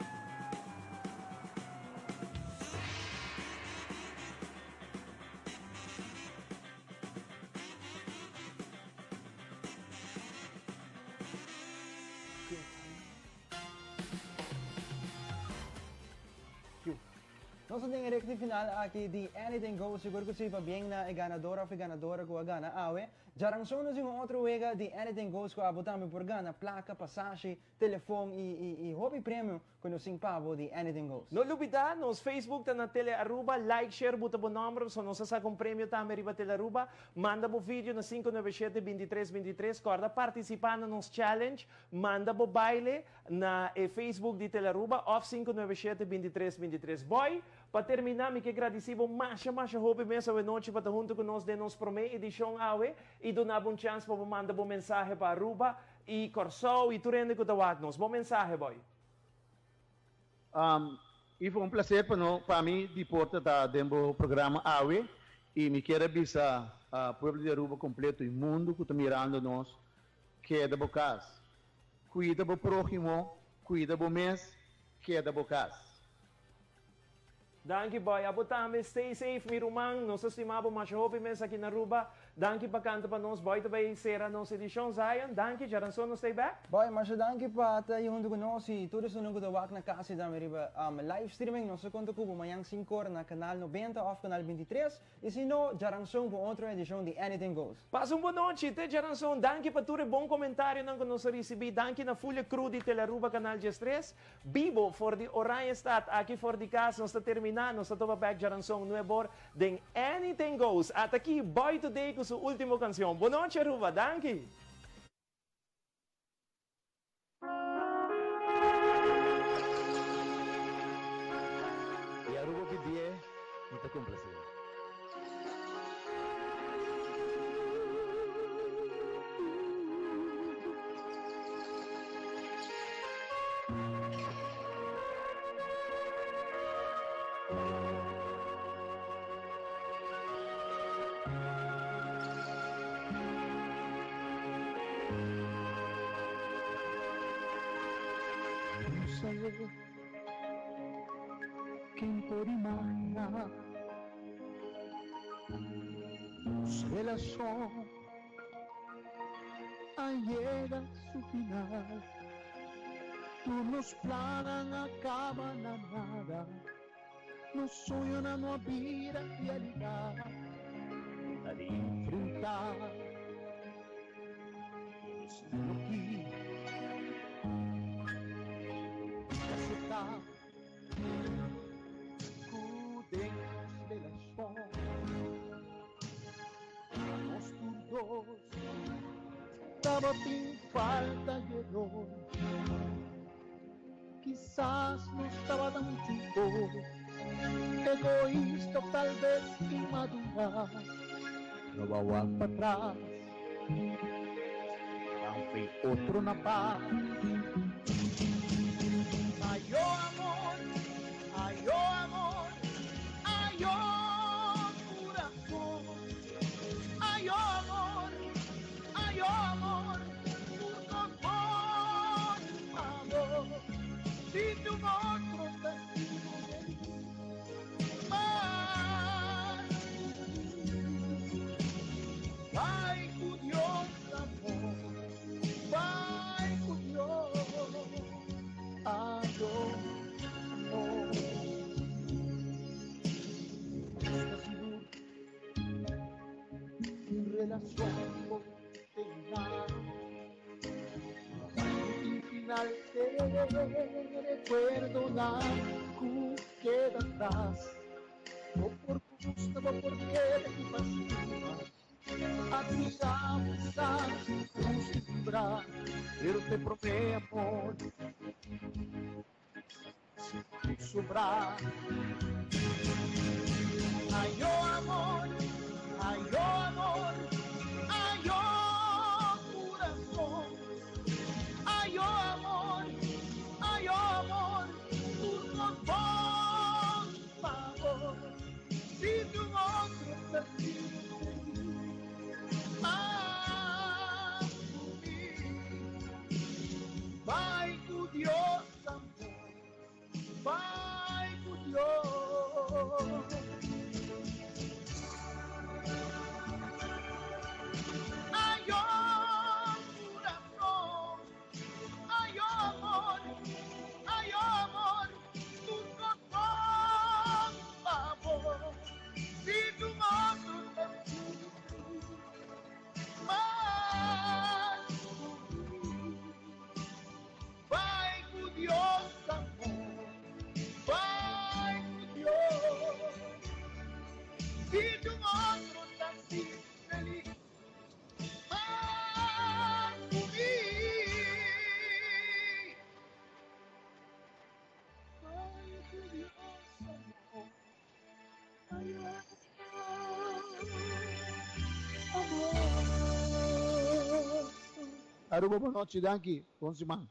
Nos ta den e recta final aki di Anything Goes, sigur cu si pabien na e ganador of e ganadora cu a gana awe. Djaranson nos tin un otro wega di Anything Goes cu abo tambe por gana placa, pasashi, telefon y y y hopi premio cu nos tin pa bo di Anything Goes. No lubida, nos Facebook ta na Tele Aruba, like, share, buta bo nomber, pasobra nos a saca un premio tambe riba Tele Aruba. Manda bo video na 597 23 23, corda participa na nos challenge, manda bo baile na e Facebook di Tele Aruba of 597 23 23. Boy, pa termina mi ke gradici bo masha masha hopi mes awe nochi pa ta hunto cu nos den nos prome edicion awe y duna bo un chance pa bo manda bo mensahe pa Aruba y Corsou y tur hende cu ta wak nos. Bo mensahe, Boy. Um, Ivo, un placer pa no, pa mi di por ta ta den bo programa awe y mi kier a bisa pueblo di Aruba completo y mundo cu ta mirando nos, keda bo cas. Cuida bo prohimo, cuida bo mes, keda bo cas. Danki boy, abo tambe stay safe mi ruman, nos ta stima bo masha hopi mes aki na Aruba, danki pa canta pa nos, boy ta bay cera nos edicion Zion, danki, djaranson nos stay back. Boy, masha danki pa ta ahi hunto cu nos y tur esunnan cu ta wak na cas y tambe riba live streaming, nos ta conta cu bo mañan sincor na canal 90 of canal 23 y si no, djaranson pa un otro edicion di Anything Goes. Pasa un bon nochi, te djaranson, danki pa tur e bon comentarionan cu nos a ricibi, danki na Fulia Crew di Telearuba canal 13, Bibo for di Oranjestad, aki for di cas nos ta termina, nos ta topa bek djaranson nuebor den Anything Goes. Ata aki Boy Today cu su ultimo cancion. Bon nochi Aruba, danki! E Aruba pidié, mi ta complace. bisa Ken por imaginá Nos relashon a yega su final Tur nos plannan a kaba na nada Nos soñonan no a bira realidat Ta di enfrentá e destino ki Ta aceptá Ku den nos relashon Nos tur dos tabatin falta di eror Kisas nos tabata muchu egoista of tal bes inmadura No a wak patras Ban fe otro na pas Ayo amor, ayo amor, ayo corazón Ayo amor, ayo amor, tur cos por favor Si tu otro ta sigue mas Bai cu Dios amor, bai cu Dios Ayo amor Esta sigur un relacion por terminá Tin final te recuerdonan cu keda atras Bo por gusta, bo por kere y pa stima Admira bo sa luz y vibra Pero te prome amor Sobra Ayo amor, ayo amor, ayo corazón Ayo amor, ayo amor, tur cos por favor Si tu otro ta sinti mas cu mi Bai cu Dios amor, bai cu Dios. Ayo corazón, ayo amor, ayo amor, tur cos por favor. Si tu otro ta sinti mas cu mi. Bai cu Dios amor, bai cu Dios. Si tu otro ta si feliz, mas cu mi. Bai cu Dios amor, Aruba bon nochi danki bon siman.